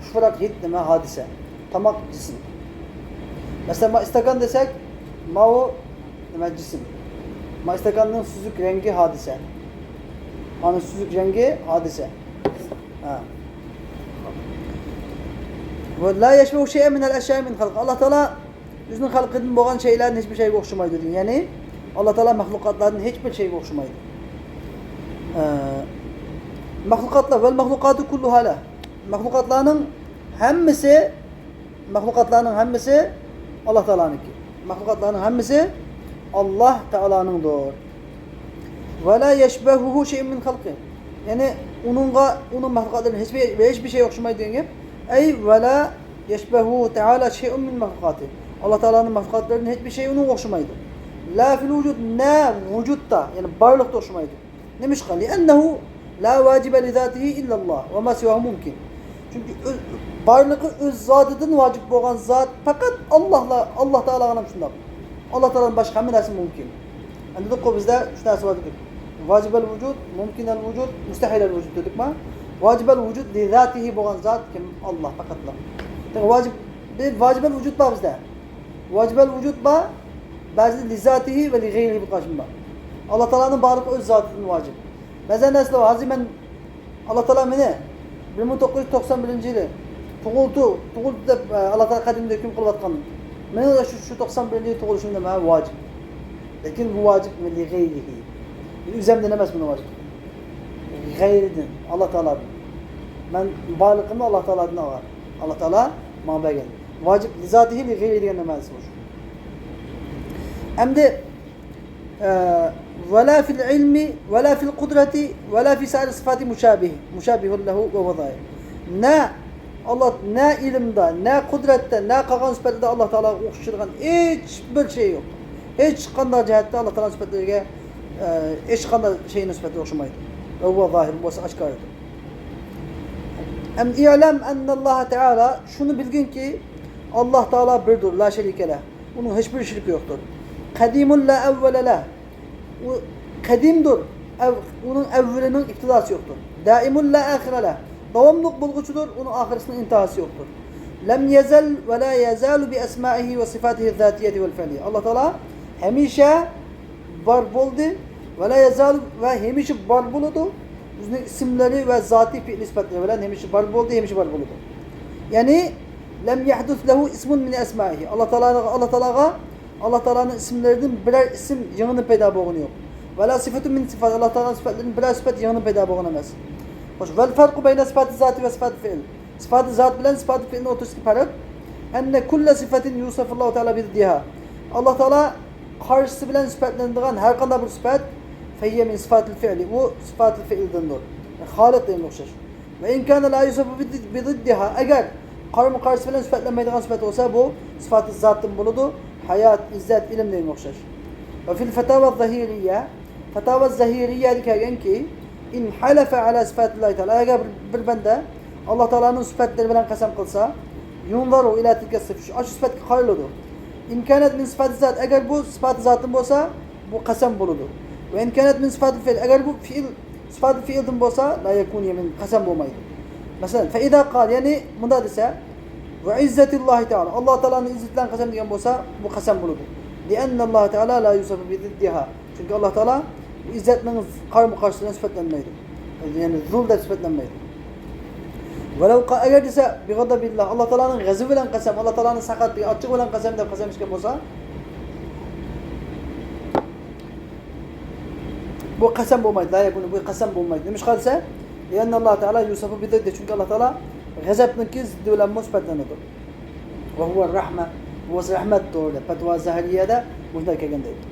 خۇش پۇراق ھىد نېمە؟ ھادىسە. تاماق جىسىم. مەسىلەن، ما ئىستاكان دېسەك، ماۋۇ نېمە؟ جىسىم. ما ئىستاكاننىڭ سۈزۈك رەڭگى ھادىسە. مانا سۈزۈك رەڭگى ھادىسە. ھە. ۋە لا يەشبەھۇ شەيئەن مىنەل ئەشيائى مىن خەلقى. ئاللا تائالا ئۆزىنىڭ خەلقىدىن بولغان شەيئىلەردىن ھېچبىر شەيگە ئوخشىمايدۇ دېگەن. يەنى، ئاللا تائالا مەخلۇقاتلاردىن ھېچبىر شەيگە ئوخشىمايدۇ. ئە، مەخلۇقاتلار، ۋەل مەخلۇقاتۇ كۇللۇھا لەھ. مەخلۇقاتلارنىڭ ھەممىسى، مەخلۇقاتلارنىڭ ھەممىسى ئاللا تائالانىڭكى. مەخلۇقاتلارنىڭ ھەممىسى ئاللا تائالانىڭدۇر. ۋە لا يەشبەھۇھۇ شەيئۇن مىن خەلقى. يەنى ئۇنىڭغا، ئۇنىڭ مەخلۇقاتلىرىدىن ھېچبىر، ھېچبىر شەي ئوخشىمايدۇ دېگەن گەپ. ئەي ۋە لا يەشبەھۇ تەئالا شەيئۇن مىن مەخلۇقاتى. ئاللا تائالانىڭ مەخلۇقاتلىرىدىن ھېچبىر شەي ئۇنىڭغا ئوخشىمايدۇ. لا فىل ۋۇجۇد، نە ۋۇجۇدتا، يەنى بارلىقتا ئوخشىمايدۇ. نېمىشقا؟ لىئەننەھۇ لا ۋاجىبە لىزاتىھى ئىللەللا ۋە ما سىۋاھۇ مۇمكىن. چۈنكى ئۆز، بارلىقى ئۆز زاتىدىن ۋاجىپ بولغان زات پەقەت ئاللاھلا، ئاللا تائالاغىلا شۇنداق. ئاللا تائالادىن باشقا ھەممە نەرسە مۇمكىن. ئەمدى دېدۇققۇ بىزدە ئۈچ نەرسە بار دېدۇق. ۋاجىبەل ۋۇجۇد، مۇمكىنەل ۋۇجۇد، مۇستەھىلەل ۋۇجۇد دېدۇقما؟ ۋاجىبەل ۋۇجۇد لىزاتىھى بولغان زات كىم؟ ئاللا پەقەتلا. دېمەك، ۋاجىب، بىر ۋاجىبەل ۋۇجۇد بار بىزدە. ۋاجىبەل ۋۇجۇد بار، بەزىدە لىزاتىھى ۋە لىغەيرىھى بولۇپ قالىشى بار. ئاللا تائالانىڭ بارلىقى ئۆز زاتىدىن ۋاجىپ. بەزەن نەرسىلەر بار. ھازىر مەن، ئاللا تائالا مېنى بىر مىڭ توققۇز يۈز توقسان بىرىنچى يىلى تۇغۇلدى، تۇغۇلدى دەپ، ئە، ئاللا تائالا قەدىمدە ھۆكۈم قىلىۋاتقان. مېنىڭ شۇ، شۇ توقسان بىرىنچى يىلى تۇغۇلۇشۇم نېمە؟ ۋاجىپ. لېكىن بۇ ۋاجىپ لىغەيرىھى. ئۆزۈمدىن ئەمەس بۇنىڭ ۋاجىپ. غەيرىدىن، ئاللا تائالادىن. مەن بارلىقىمنى ئاللا تائالادىن ئالغان. ئاللا تائالا ماڭا بەرگەن. ۋاجىپ لىزاتىھى لىغەيرىھى دېگەن مەنىسى بۇ. ئەمدى، ئە، ۋەلا فىل ئىلمى، ۋەلا فىل قۇدرەتى، ۋەلا فى سائىر سىفاتى مۇشابىھ، مۇشابىھۇن لەھۇ ۋە ھۇۋە زاھىر. نە ئاللا، نە ئىلىمدا، نە قۇدرەتتە، نە قالغان سۈپەتلەردە ئاللا تائالاغا ئوخشىشىدىغان ھېچ بىر شەي يوق. ھېچقانداق جەھەتتە ئاللا تائالا سۈپەتلىرىگە، ئە، ھېچقانداق شەينىڭ سۈپەتلىرىگە ئوخشىمايدۇ. ۋە ھۇۋە زاھىر، بولسا ئاشكارىدۇر. ئەم ئىئلەم ئەننەللاھە تائالا، شۇنى بىلگىنكى، ئاللا تائالا بىردۇر، لا شەرىكە لەھ. ئۇنىڭ ھېچبىر شېرىكى يوقتۇر. قەدىمۇن لا ئەۋۋەلە لەھ. ئۇ قەدىمدۇر. ئەۋ-، ئۇنىڭ ئەۋۋىلىنىڭ ئىپتىداسى يوقتۇر. دائىمۇن لا ئاخىرە لەھ. داۋاملىق بولغۇچىدۇر، ئۇنىڭ ئاخىرىسىنىڭ ئىنتىھاسى يوقتۇر. لەم يەزەل ۋە لا يەزالۇ بىئەسمائىھى ۋە سىفاتىھى زاتىيەتى ۋەل فىئلى. ئاللا تائالا ھەمىشە بار بولدى ۋە لا يەزالۇ ۋە ھەمىشە بار بولىدۇ. ئۆزىنىڭ ئىسىملىرى ۋە زاتىي پېئىل سۈپەتلىرى بىلەن ھەمىشە بار بولدى، ھەمىشە بار بولىدۇ. يەنى، لەم يەھدۇس لەھۇ ئىسمۇن مىن ئەسمائىھى. ئاللا تائالاغا، ئاللا تائالاغا، ئاللا تائالانىڭ ئىسىملىرىدىن بىرەر ئىسىم يېڭىدىن پەيدا بولغىنى يوق. ۋە لا سىفەتۇن مىن سىفات. ئاللا تائالانىڭ سۈپەتلىرىدىن بىرەر سۈپەت يېڭىدىن پەيدا بولغان ئەمەس. خوش، ۋەل فەرقۇ بەينە سىفاتى زاتى ۋە سىفاتى فىئل. سىفاتى زات بىلەن سىفاتى فىئلنىڭ ئوتتۇرىسىدىكى پەرق. ئەننە كۇللە سىفەتىن يۇسەفۇللاھۇ تائالا بىزىددىھا. ئاللا تائالا قارشىسى بىلەن سۈپەتلىنىدىغان ھەر قانداق بىر سۈپەت، فەھىيە مىن سىفاتىل فىئلى، ئۇ سىفاتىل فىئلدىندۇر. خالىق دېگەنگە ئوخشاش. ۋە ئىن كانە لا يۇسەفۇ بىزىددىھا، ئەگەر قارىمۇ قارشىسى بىلەن سۈپەتلەنمەيدىغان سۈپەت بولسا، بۇ سىفاتى زاتتىن بولىدۇ. ھايات، ئىززەت، ئىلىم دېگەنگە ئوخشاش. ۋە فىل فەتاۋا زاھىرىيە، پەتاۋا زەھىرىيەدە كەلگەنكى، إن حلف على صفات الله تعالى، ئەگەر بىر، بىر بەندە ئاللا تائالانىڭ سۈپەتلىرى بىلەن قەسەم قىلسا، ينظر إلى تلك الصفة، شۇ، ئاشۇ سۈپەتكە قارىلىدۇ. إن كانت من صفات الذات، ئەگەر بۇ سۈپەت زاتتىن بولسا، بۇ قەسەم بولىدۇ. وإن كانت من صفات الفعل، ئەگەر بۇ پېئىل، سۈپەت پېئىلدىن بولسا، لا يكون، يەنى قەسەم بولمايدۇ. مەسىلەن، فإذا قال، يەنى مۇنداق دېسە، وعزة الله تعالى، ئاللا تائالانىڭ ئىززىتى بىلەن قەسەم دېگەن بولسا، بۇ قەسەم بولىدۇ. لأن الله تعالى لا يوصف بضدها، چۈنكى ئاللا تائالا ئىززەتنىڭ قارىمۇ قارشىسى بىلەن سۈپەتلەنمەيدۇ. يەنى زۇل دەپ سۈپەتلەنمەيدۇ. ولو قال، ئەگەر دېسە، بغضب الله، ئاللا تائالانىڭ غەزىپى بىلەن قەسەم، ئاللا تائالانىڭ ساخاۋىتى، ئاچچىقى بىلەن قەسەم دەپ قەسەم ئىچكەن بولسا، بۇ قەسەم بولمايدۇ. لا يكون، بۇ قەسەم بولمايدۇ. نېمىشقا دېسە، لأن الله تعالى يوصف بضده، چۈنكى ئاللا تائالا غەزەپنىڭكى زىددى بىلەنمۇ سۈپەتلىنىدۇ. وهو الرحمة، بۇ رەھمەتتۇر دەپ پەتىۋا زەھىرىيەدە مۇشۇنداق كەلگەن دەيدۇ.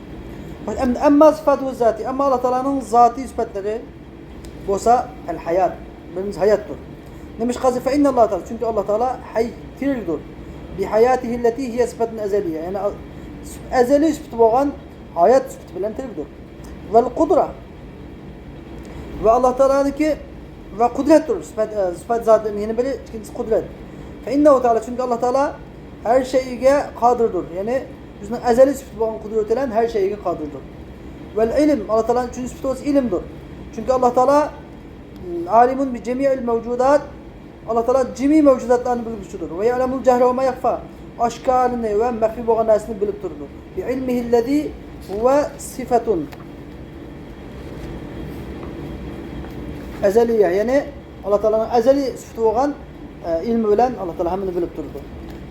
ئەم-، أما صفاته الذاتية، ئەمما ئاللا تائالانىڭ زاتىي سۈپەتلىرى بولسا، فالحياة، بىرىنچى ھاياتتۇر. نېمىشقا دېسە، فإن الله تعالى، چۈنكى ئاللا تائالا ھەي، تىرىكتۇر. بحياته التي هي صفة أزلية، يەنى ئەزەلىي سۈپىتى بولغان ھايات سۈپىتى بىلەن تىرىكتۇر. والقدرة، ۋە ئاللا تائالانىڭكى ۋە قۇدرەتتۇر، سۈپەت، ئە، سۈپەت زاتىدىن يەنە بىرى، ئىككىنچىسى قۇدرەت. فإنه تعالى، چۈنكى ئاللا تائالا ھەر شەيئىگە قادىردۇر. يەنى ئۆزىنىڭ ئەزەلىي سۈپىتى بولغان قۇدرىتى بىلەن ھەر شەيئىگە قادىردۇر. والعلم، ئاللا تائالانىڭ ئۈچىنچى سۈپىتى بولسا ئىلىمدۇر. چۈنكى ئاللا تائالا، م، عالم بجميع الموجودات، ئاللا تائالا جىمى مەۋجۇداتلارنى بىلگۈچىدۇر. ويعلم الجهر وما يخفى، ئاشكارىنى ۋە مەخپىي بولغان نەرسىنى بىلىپ تۇرىدۇ. بعلمه الذي هو صفة أزلية، يەنى ئاللا تائالانىڭ ئەزەلىي سۈپىتى بولغان، ئە، ئىلمى بىلەن ئاللا تائالا ھەممىنى بىلىپ تۇرىدۇ.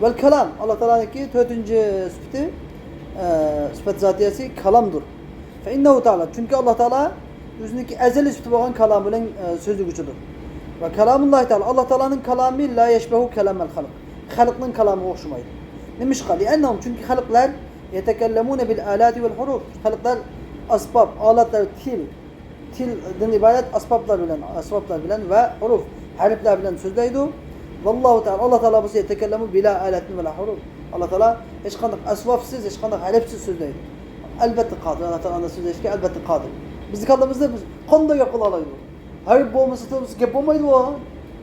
والكلام، ئاللا تائالانىڭكى تۆتىنچى سۈپىتى، ئە، سۈپەت زاتىيەسى كالامدۇر. فإنه تعالى، چۈنكى ئاللا تائالا ئۆزىنىڭكى ئەزەلىي سۈپىتى بولغان كالامى بىلەن، ئە، سۆزلىگۈچىدۇر. وكلام الله تعالى، ئاللا تائالانىڭ كالامى لا يشبه كلام الخلق، خەلقنىڭ كالامىغا ئوخشىمايدۇ. نېمىشقا؟ لأنهم، چۈنكى خەلقلەر يتكلمون بالآلات والحروف، خەلقلەر ئەسباب، ئالەتلەر، تىل، تىلدىن ئىبارەت ئەسبابلار بىلەن، ئەسبابلار بىلەن ۋە ھۇرۇف، ھەرپلەر بىلەن سۆزلەيدۇ. والله تعالى، ئاللا تائالا بولسا يتكلم بلا آلة ولا حروف، ئاللا تائالا ھېچقانداق ئەسۋابسىز، ھېچقانداق ھەرپسىز سۆزلەيدۇ. ئەلۋەتتە قادىر، ئاللا تائالا ئانداق سۆزلەشكە ئەلۋەتتە قادىر. بىزنىڭ كاللىمىزدا بىز قانداق گەپ قىلالايدۇ؟ ھەرپ بولمىسا تىلىمىز گەپ بولمايدۇ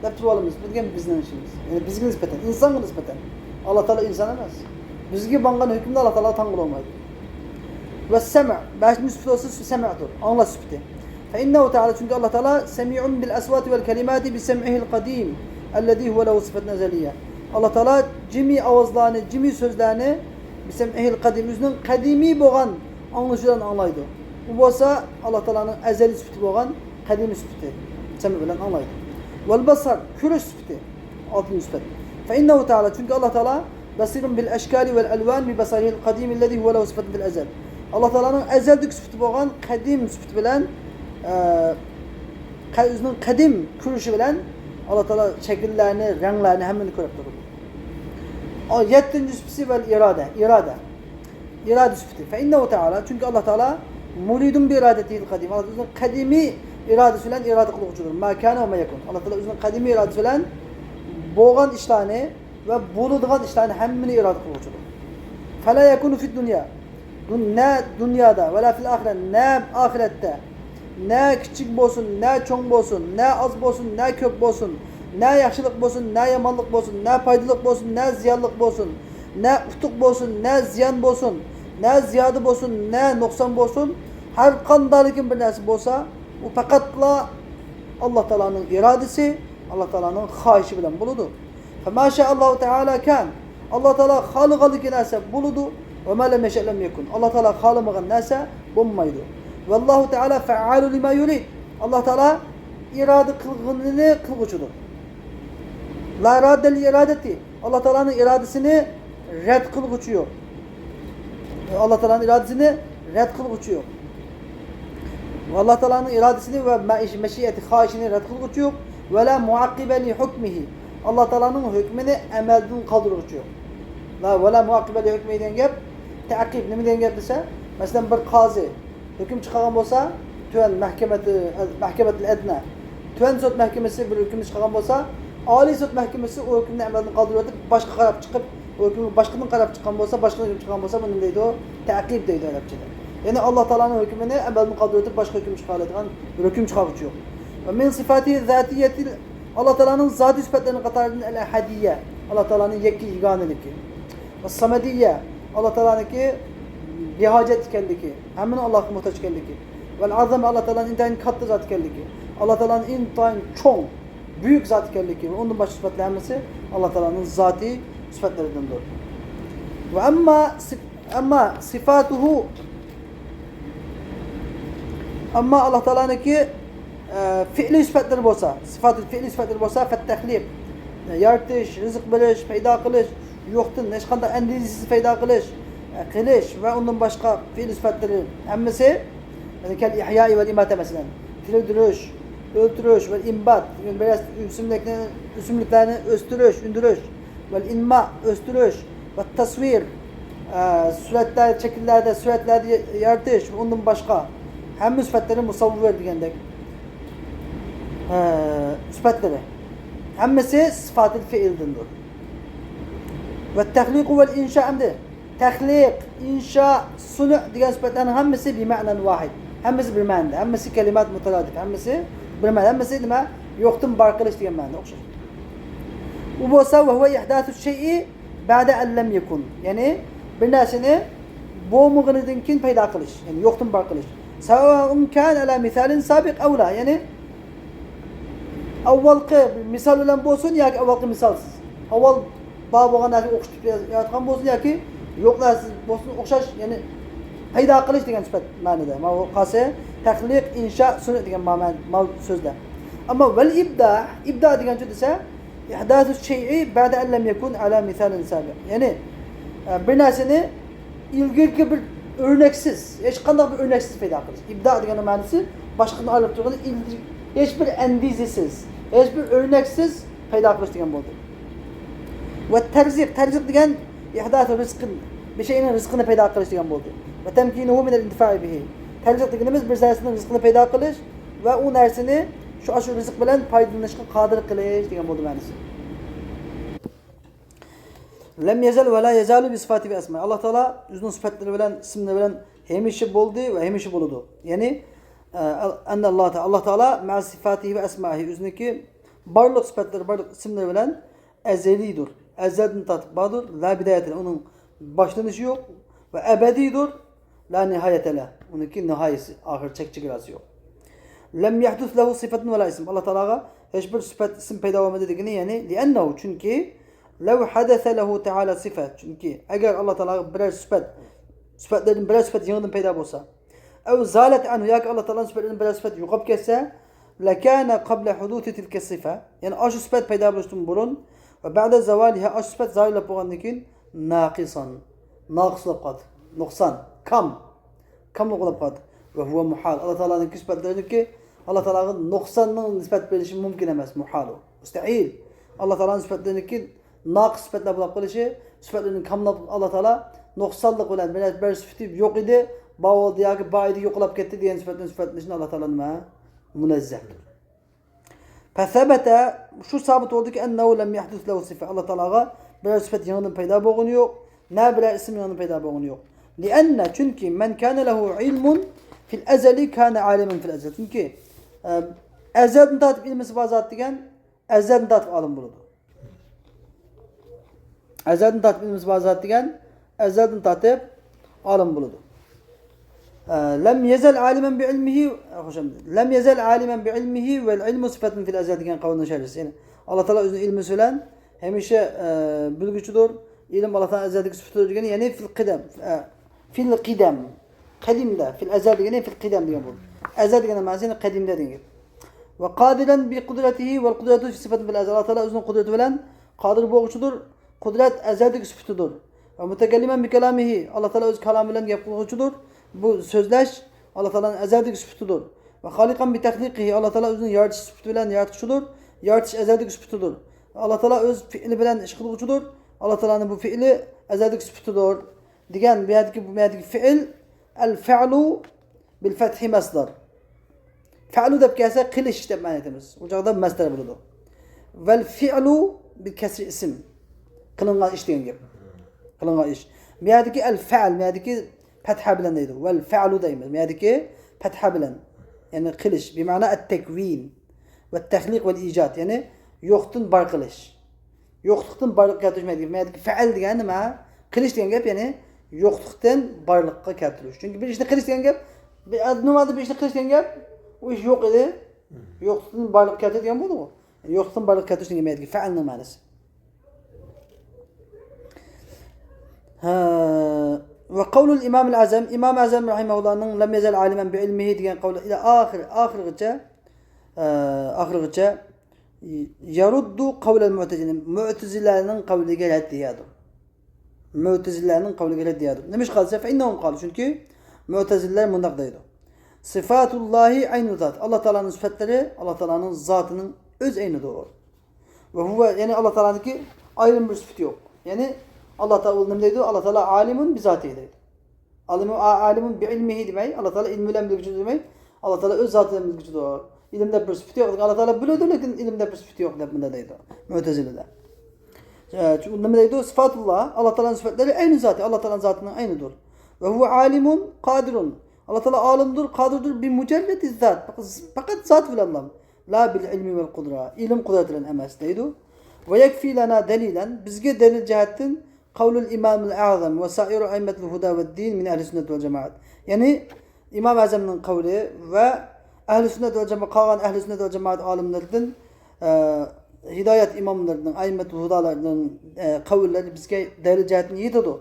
دەپ تۇرۇۋالىمىز. بۇ دېگەن بىزنىڭ ئىشىمىز. يەنى بىزگە نىسبەتەن، ئىنسانغا نىسبەتەن. ئاللا تائالا ئىنسان ئەمەس. بىزگە ماڭغان ھۆكۈمنى ئاللا تائالا تاڭ قىلالمايدۇ. والسمع، بەشىنچى سۈپىتى بولسا سەمەتۇر، ئاڭلاش سۈپىتى. فإنه تعالى، چۈنكى ئاللا تائالا سميع بالأصوات والكلمات بسمعه القديم الذي هو له صفة أزلية. ئاللا تائالا جىمى ئاۋازلارنى، جىمى سۆزلەرنى بسمعه القديم، ئۆزىنىڭ قەدىمىي بولغان ئاڭلىشى بىلەن ئاڭلايدۇ. ئۇ بولسا ئاللا تائالانىڭ ئەزەلىي سۈپىتى بولغان قەدىمىي سۈپىتى، سەمئ بىلەن ئاڭلايدۇ. والبصر، كۆرۈش سۈپىتى، ئالتىنچى سۈپەت. فإنه تعالى، چۈنكى ئاللا تائالا بصير بالأشكال والألوان ببصره القديم الذي هو له صفة في الأزل. ئاللا تائالانىڭ ئەزەلدىكى سۈپىتى بولغان قەدىم سۈپىتى بىلەن، ئە، قە-، ئۆزىنىڭ قەدىم كۆرۈشى بىلەن ئاللا تائالا شەكىللەرنى، رەڭلەرنى، ھەممىنى كۆرۈپ تۇرىدۇ. ئا، يەتتىنچى سۈپىتى والإرادة، ئىرادە. ئىرادە سۈپىتى. فإنه تعالى، چۈنكى ئاللا تائالا مريد بإرادته القديمة، ئاللا تائالا ئۆزىنىڭ قەدىمىي ئىرادىسى بىلەن ئىرادە قىلغۇچىدۇر. ما كان وما يكون. ئاللا تائالا ئۆزىنىڭ قەدىمىي ئىرادىسى بىلەن بولغان ئىشلارنى ۋە بولىدىغان ئىشلارنى ھەممىنى ئىرادە قىلغۇچىدۇر. فلا يكون في الدنيا، دۇن-، نە دۇنيادا، ولا في الآخرة، نە ئاخىرەتتە، نە كىچىك بولسۇن، نە چوڭ بولسۇن، نە ئاز بولسۇن، نە كۆپ بولسۇن، نە ياخشىلىق بولسۇن، نە يامانلىق بولسۇن، نە پايدىلىق بولسۇن، نە زىيانلىق بولسۇن، نە ئۇتۇق بولسۇن، نە زىيان بولسۇن، نە زىيادە بولسۇن، نە نۇقسان بولسۇن، ھەر قانداقلىكىن بىر نەرسە بولسا، ئۇ پەقەتلا ئاللا تائالانىڭ ئىرادىسى، ئاللا تائالانىڭ خاھىشى بىلەن بولىدۇ. فما شاء الله تعالى كان. ئاللا تائالا خالىغانلىكى نەرسە بولىدۇ. وما لم يشأ لم يكن. ئاللا تائالا خالىمىغان نەرسە بولمايدۇ. والله تعالى فعال لما يريد. ئاللا تائالا ئىرادە قىلغىنىنى قىلغۇچىدۇر. لا راد لإرادته. ئاللا تائالانىڭ ئىرادىسىنى رەت قىلغۇچى يوق. ئاللا تائالانىڭ ئىرادىسىنى رەت قىلغۇچى يوق. ئاللا تائالانىڭ ئىرادىسىنى ۋە مەئىش-، مەشىئەتى، خاھىشىنى رەت قىلغۇچى يوق. ولا معقب لحكمه. ئاللا تائالانىڭ ھۆكمىنى ئەمەلدىن قالدۇرغۇچى يوق. لا، ولا معقب لحكمه دېگەن گەپ تەئقىب. نېمە دېگەن گەپ دېسە، مەسىلەن، بىر قازى ھۆكۈم چىقارغان بولسا، تۆۋەن مەھكىمەتى، مەھكەمەتىل ئەدنە، تۆۋەن سوت مەھكىمىسى بىر ھۆكۈم چىقارغان بولسا، ئالىي سوت مەھكىمىسى ئۇ ھۆكۈمنى ئەمەلدىن قالدۇرۇۋېتىپ، باشقا قاراپ چىقىپ، ئۇ ھۆكۈمگە باشقىدىن قاراپ چىققان بولسا، باشقىدىن ھۆكۈم چىققان بولسا، بۇنى نېمە دەيدۇ؟ تەئقىب دەيدۇ ئەرەبچىدە. يەنى ئاللا تائالانىڭ ھۆكمىنى ئەمەلدىن قالدۇرۇۋېتىپ باشقا ھۆكۈم چىقىرالىيدىغان بىر ھۆكۈم چىقارغۇچى يوق. ۋە مىن سىفاتى زاتىيەتى، ئاللا تائالانىڭ زاتىي سۈپەتلىرىنىڭ قاتارىدىن ئەل ئەھەدىيە، ئاللا تائالانىڭ يەككە يېگانىلىكى. ۋە سەمەدىيە، ئاللا تائالانىڭكى بىھاجەت ئىكەنلىكى، ھەممىنىڭ ئاللاغا موھتاج ئىكەنلىكى. ۋەل ئەزەمە، ئاللا تائالانىڭ ئىنتايىن كاتتا زات ئىكەنلىكى، ئاللا تائالانىڭ ئىنتايىن چوڭ، بۈيۈك زات ئىكەنلىكى ۋە ئۇندىن باشقا سۈپەتلەر ھەممىسى ئاللا تائالانىڭ زاتىي سۈپەتلىرىدىندۇر. ۋە ئەمما سىف-، ئەمما سىفاتۇھۇ، ئەمما ئاللا تائالانىڭكى، ئە، فېئلىي سۈپەتلىرى بولسا، سىفاتۇل فېئلىي سۈپەتلىرى بولسا، فەتتەخلىق، يارىتىش، رىزىق بېرىش، پەيدا قىلىش، يوقتىن ھېچقانداق ئەندىزىسىز پەيدا قىلىش، ئە، قىلىش ۋە ئۇندىن باشقا فېئلىي سۈپەتلىرى ھەممىسى، يەنى كەل ئىھيائى ۋەل ئىماتە، مەسىلەن، تىرىلدۈرۈش، ئۆلتۈرۈش، ۋەل ئىنبات، يەنى بىر ئۆسۈملۈكنى، ئۆسۈملۈكلەرنى ئۆستۈرۈش، ئۈندۈرۈش، ۋەل ئىنما، ئۆستۈرۈش، ۋە تەسۋىر، ئە، سۈرەتلەر، شەكىللەردە، سۈرەتلەردە يا-، يارىتىش ۋە ئۇندىن باشقا ھەممە سۈپەتلىرى، مۇسەۋۋىر دېگەندەك، ئە، سۈپەتلىرى ھەممىسى سىفاتىل فېئىلدىندۇر. ۋە تەخلىقۇ ۋەل ئىنشا، ئەمدى تەخلىق، ئىنشا، سۇنۇ دېگەن سۈپەتلەرنىڭ ھەممىسى بىمەنەن ۋاھىد. ھەممىسى بىر مەنىدە. ھەممىسى كەلىمات مۇتەرادىف. ھەممىسى بىر مەنە. ھەممىسى نېمە؟ يوقتىن بار قىلىش دېگەن مەنىدە ئوخشاش. ئۇ بولسا، ۋە ھۇۋە ئىھداسۇ شەيئى بەدە ئەن لەم يەكۇن. يەنى بىر نەرسىنى بولمىغىنىدىن كېيىن پەيدا قىلىش. يەنى يوقتىن بار قىلىش. سەۋەئۇن كان ئەلا مىسالىن سابىق ئەۋلا. يەنى ئاۋۋالقى مىسال بىلەن بولسۇن ياكى ئاۋۋالقى مىسالسىز. ئاۋۋال بار بولغان نەرسىنى ئوخشىتىپ ياراتقان بولسۇن ياكى يوق نەرسە بولسۇن، ئوخشاش، يەنى پەيدا قىلىش دېگەن سۈپەت مەنىدە. ماۋۇ قالسا تەخلىق، ئىنشا، سۇنۇ دېگەن مەن-، مەن-، سۆزلەر. ئەمما ۋەل ئىبدا، ئىبدا دېگەنچە دېسە، ئىھداسۇ شەيئى بەدە ئەن لەم يەكۇن ئەلا مىسالىن سابىق. يەنى، ئە، بىر نەرسىنى ئىلگىرىكى بىر ئۆرنەكسىز، ھېچقانداق بىر ئۆرنەكسىز پەيدا قىلىش. ئىبدا دېگەننىڭ مەنىسى باشقىدىن ئايرىلىپ تۇرغىنى، ئىلگىرى-، ھېچ بىر ئەندىزىسىز، ھېچ بىر ئۆرنەكسىز پەيدا قىلىش دېگەن بولدى. ۋە تەرزىق، تەرزىق دېگەن ئىھداسۇ رىزقىن، بىر شەيئىنىڭ رىزقىنى پەيدا قىلىش دېگەن بولدى. ۋە تەمكىنۇھۇ مىنەل ئىنتىفائى بىھى. تەرزىق دېگىنىمىز بىر نەرسىنىڭ رىزقىنى پەيدا قىلىش ۋە ئۇ نەرسىنى شۇ، ئاشۇ رىزىق بىلەن پايدىلىنىشقا قادىر قىلىش دېگەن بولدى مەنىسى. لەم يەزەل ۋە لا يەزالۇ بىسىفاتىھى ۋە ئەسمائىھى. ئاللا تائالا ئۆزىنىڭ سۈپەتلىرى بىلەن، ئىسىملىرى بىلەن ھەمىشە بولدى ۋە ھەمىشە بولىدۇ. يەنى، ئە، ئەننە ئاللا تائالا، ئاللا تائالا مەئە سىفاتىھى ۋە ئەسمائىھى، ئۆزىنىڭكى بارلىق سۈپەتلىرى، بارلىق ئىسىملىرى بىلەن ئەزەلىيدۇر. ئەزەلدىن تارتىپ باردۇر. لا بىدايەتە لەھ، ئۇنىڭ باشلىنىشى يوق. ۋە ئەبەدىيدۇر. لا نىھايەتە لەھ، ئۇنىڭكى نىھايىسى، ئاخىر، چەك چېگراسى يوق. لەم يەھدۇس لەھۇ سىفەتۇن ۋە لا ئىسم. ئاللا تائالاغا ھېچ بىر سۈپەت، ئىسىم پەيدا بولمىدى دېگىنى، يەنى لىئەننەھۇ، چۈنكى، لەۋ ھەدەسە لەھۇ تەئالە سىفە، چۈنكى ئەگەر ئاللا تائالاغا بىرەر سۈپەت، سۈپەتلەردىن بىرەر سۈپەت يېڭىدىن پەيدا بولسا، ئەۋ زالەت ئەنھۇ، ياكى ئاللا تائالانىڭ سۈپەتلىرىدىن بىرەر سۈپەت يوقاپ كەتسە، لەكانە قابلە ھۇدۇسى تىلكە سىفە، يەنى ئاشۇ سۈپەت پەيدا بولۇشتىن بۇرۇن ۋە بەئدە زاۋالىھا، ئاشۇ سۈپەت زايىل بولۇپ بولغاندىن كېيىن، ناقىسان، ناقىس بولۇپ قالدى. نۇقسان، كام، كاملىق بولۇپ قالدى. ۋە ھۇۋە مۇھال. ئاللا تائالانىڭكى سۈپەتلىرىدىكى، ئاللا تائالاغا نۇقساننىڭ نىسبەت بېرىلىشى مۇمكىن ئەمەس، مۇھالۇ، مۇستەھىل. ئاللا تائالانىڭ سۈپەتلىرىدىكى ناقىس سۈپەتلەر بولۇپ قېلىشى، سۈپەتلىرىنىڭ كاملىق، ئاللا تائالا نۇقسانلىق بىلەن بىر نەرسە، بىر سۈپىتى يوق ئىدى، بار بولدى ياكى بار ئىدى، يوقىلاپ كەتتى دېگەن سۈپەتلەرنى سۈپەتلىنىشىنى ئاللا تائالا نېمە؟ مۇنەززەھتۇر. فەسەبەتە، شۇ سابىت بولدىكى، ئەننەھۇ لەم يەھدۇس لەھۇ سىفە، ئاللا تائالاغا بىرەر سۈپەت يېڭىدىن پەيدا بولغىنى يوق، نە بىرەر ئىسىم يېڭىدىن پەيدا بولغىنى يوق. لىئەننە، چۈنكى، مەن كانە لەھۇ ئىلمۇن فىل ئەزەلى كانە ئالىمەن فىل ئەزەل. چۈنكى، ئە، ئەزەلدىن تارتىپ ئىلمىسى بار زات دېگەن ئەزەلدىن تارتىپ ئالىم بولىدۇ. ئەزەلدىن تارتىپ ئىلمىسى بار زات دېگەن ئەزەلدىن تارتىپ ئالىم بولىدۇ. ئە، لەم يەزەل ئالىمەن بىئىلمىھى، خوش ئەمدى. لەم يەزەل ئالىمەن بىئىلمىھى ۋەل ئىلمۇ سىفەتۇن فىل ئەزەل دېگەن قەۋلنىڭ شەرھىسى. يەنى، ئاللا تائالا ئۆزىنىڭ ئىلمىسى بىلەن ھەمىشە، ئە، بىلگۈچىدۇر. ئىلىم ئاللا تائالا ئەزەلدىكى سۈپىتىدۇر دېگەن، يەنى فىل قىدەم، ئە، فىل قىدەم. قەدىمدە، فىل ئەزەل دېگىنى فىل قىدەم دېگەن بولىدۇ. ئەزەل دېگەننىڭ مەنىسى يەنى قەدىمدە دېگەن گەپ. ۋە قادىرەن بىقۇدرەتىھى ۋەل قۇدرەتۇ سىفەتۇن فىل ئەزەل. ئاللا تائالا ئۆزىنىڭ قۇدرىتى بىلەن قادىر بولغۇچىدۇر. قۇدرەت ئەزەلدىكى سۈپىتىدۇر. ۋە مۇتەكەللىمەن بىكالامىھى، ئاللا تائالا ئۆز كالامى بىلەن گەپ قىلغۇچىدۇر. بۇ سۆزلەش ئاللا تائالانىڭ ئەزەلدىكى سۈپىتىدۇر. ۋە خالىقەن بىتەخلىقىھى، ئاللا تائالا ئۆزىنىڭ يارىتىش سۈپىتى بىلەن ياراتقۇچىدۇر. يارىتىش ئەزەلدىكى سۈپىتىدۇر. ئاللا تائالا ئۆز پېئلى بىلەن ئىش قىلغۇچىدۇر. ئاللا تائالانىڭ بۇ پېئلى ئەزەلدىكى سۈپىتىدۇر. دېگەن بۇ يەردىكى، بۇ يەردىكى فېئىل، ئەل فەئلۇ بىل فەتھى مەسدەر. فەئلۇ دەپ كەلسە قىلىش دەپ مەنە ئېيتىمىز. ئۇ چاغدا مەسدەر بولىدۇ. ۋەل فېئلۇ بىل كەسرى ئىسىم. قىلىنغان ئىش دېگەن گەپ. قىلىنغان ئىش. بۇ يەردىكى ئەل فەئل، بۇ يەردىكى پەتھە بىلەن دەيدۇ. ۋەل فەئلۇ دەيمىز. بۇ يەردىكى پەتھە بىلەن. يەنى قىلىش. بىمەنا ئەت-تەكۋىن. ۋەت-تەخلىق ۋەل ئىجاد. يەنى يوقتىن بار قىلىش. يوقلۇقتىن بارلىققا كەلتۈرۈش. بۇ يەردىكى فەئىل دېگەن نېمە؟ قىلىش دېگەن گەپ، يەنى يوقلۇقتىن بارلىققا كەلتۈرۈش. چۈنكى بىر ئىشنى قىلىش دېگەن گەپ، بىر، نورمالدا بىر ئىشنى قىلىش دېگەن گەپ، ئۇ ئىش يوق ئىدى. يوقلۇقتىن بارلىققا كەلتۈر دېگەن بولىدىغۇ. يوقلۇقتىن بارلىققا كەلتۈرۈش دېگەن بۇ يەردىكى فەئىلنىڭ مەنىسى. ھە، ۋە قەۋلۇل ئىمامىل ئەزەم، ئىمام ئەزەم رەھىمەھۇللانىڭ لەم يەزەل ئالىمەن بىئىلمىھى دېگەن قەۋلى ئىلە ئاخىر، ئاخىرغىچە، ئە، ئاخىرغىچە يەرۇددۇ قەۋلەل مۇئتەزىلە، مۇئتەزىلەنىڭ قەۋلىگە رەددىيەدۇر. مۇئتەزىلەنىڭ قەۋلىگە رەددىيەدۇر. نېمىشقا دېسە، فەئىننەھۇم قالۇ، چۈنكى مۇئتەزىلەلەر مۇنداق دەيدۇ. سىفاتۇللاھى ئەينۇ زات، ئاللا تائالانىڭ سۈپەتلىرى ئاللا تائالانىڭ زاتىنىڭ ئۆز ئەينىدۇر. ۋە ھۇۋە، يەنى ئاللا تائالانىڭكى ئايرىم بىر سۈپىتى يوق. يەنى ئاللا تائالا نېمە دەيدۇ؟ ئاللا تائالا ئالىمۇن بىزاتىھى دەيدۇ. ئالىمۇ، ئا-، ئالىمۇن بىئىلمىھى دېمەي، ئاللا تائالا ئىلمى بىلەن بىلگۈچىدۇر دېمەي، ئاللا تائالا ئۆز زاتى بىلەن بىلگۈچىدۇر. ئىلىم دەپ بىر سۈپىتى يوق. ئاللا تائالا بىلىدۇ، لېكىن ئىلىم دەپ بىر سۈپىتى يوق دەپ مۇنداق دەيدۇ مۇئتەزىلىلەر. ئە، چۈنكى نېمە دەيدۇ؟ سىفاتۇللا، ئاللا تائالانىڭ سۈپەتلىرى ئەينى زاتى، ئاللا تائالانىڭ زاتىنىڭ ئەينىدۇر. ۋە ھۇۋە ئالىمۇن قادىرۇن. ئاللا تائالا ئالىمدۇر، قادىردۇر، بىمۇجەررەدى زات. پەقەت، پەقەت زات بىلەنلا. لا بىل ئىلمى ۋەل قۇدرە. ئىلىم، قۇدرەت بىلەن ئەمەس دەيدۇ. ۋە يەكفى لەنا دەلىلەن. بىزگە دەلىل جەھەتتىن قەۋلۇل ئىمامىل ئەزەم ۋە سائىرۇ ئەئىممەتىل ھۇدا ۋەددىن مىن ئەھلى سۈننەت ۋەل جامائەت. يەنى ئىمام ئەزەمنىڭ قەۋلى ۋە ئەھلى سۈننەت ۋەل جامائەت، قالغان ئەھلى سۈننەت ۋەل جامائەت ئالىملىرىدىن، ئە، ھىدايەت ئىماملىرىنىڭ، ئەئىممەتۇل ھۇدالارنىڭ، ئە، قەۋللىرى بىزگە دەلىل جەھەتتىن يېتىدۇ.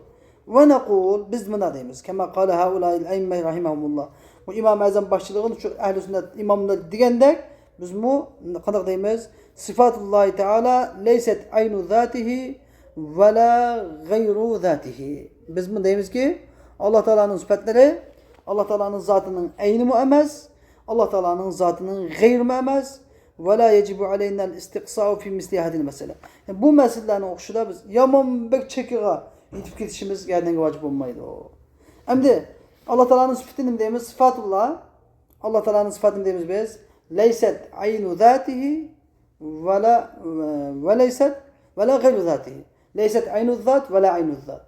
ۋە نەقۇل، بىز مۇنداق دەيمىز. كەما قالە ھەئۇلائىل ئەئىممە رەھىمەھۇمۇللا. بۇ ئىمام ئەزەم باشچىلىقىنى شۇ ئەھلى سۈننەت ئىماملىرى دېگەندەك، بىزمۇ قانداق دەيمىز؟ سىفاتۇللاھى تائالا لەيسەت ئەينۇ زاتىھى ۋە لا غەيرۇ زاتىھى. بىزمۇ دەيمىزكى، ئاللا تائالانىڭ سۈپەتلىرى ئاللا تائالانىڭ زاتىنىڭ ئەينىمۇ ئەمەس، ئاللا تائالانىڭ زاتىنىڭ غەيرىمۇ ئەمەس. ۋە لا يەجىبۇ ئەلەينەل ئىستىقسائۇ فى مىسلى ھازىھىل مەسئەلە. بۇ مەسىلىلەرنىڭ ئوقۇشىدا بىز يامان بەك چېكىغا يېتىپ كېتىشىمىز يەردىنگە ۋاجىپ بولمايدۇ. ئەمدى ئاللا تائالانىڭ سۈپىتى نېمە دەيمىز؟ سىفاتۇللا. ئاللا تائالانىڭ سۈپىتى نېمە دەيمىز بىز؟ لەيسەت ئەينۇ زاتىھى ۋە لا، ۋە لەيسەت، ۋە لا غەيرۇ زاتىھى. لەيسەت ئەينۇ زات ۋە لا ئەينۇ زات.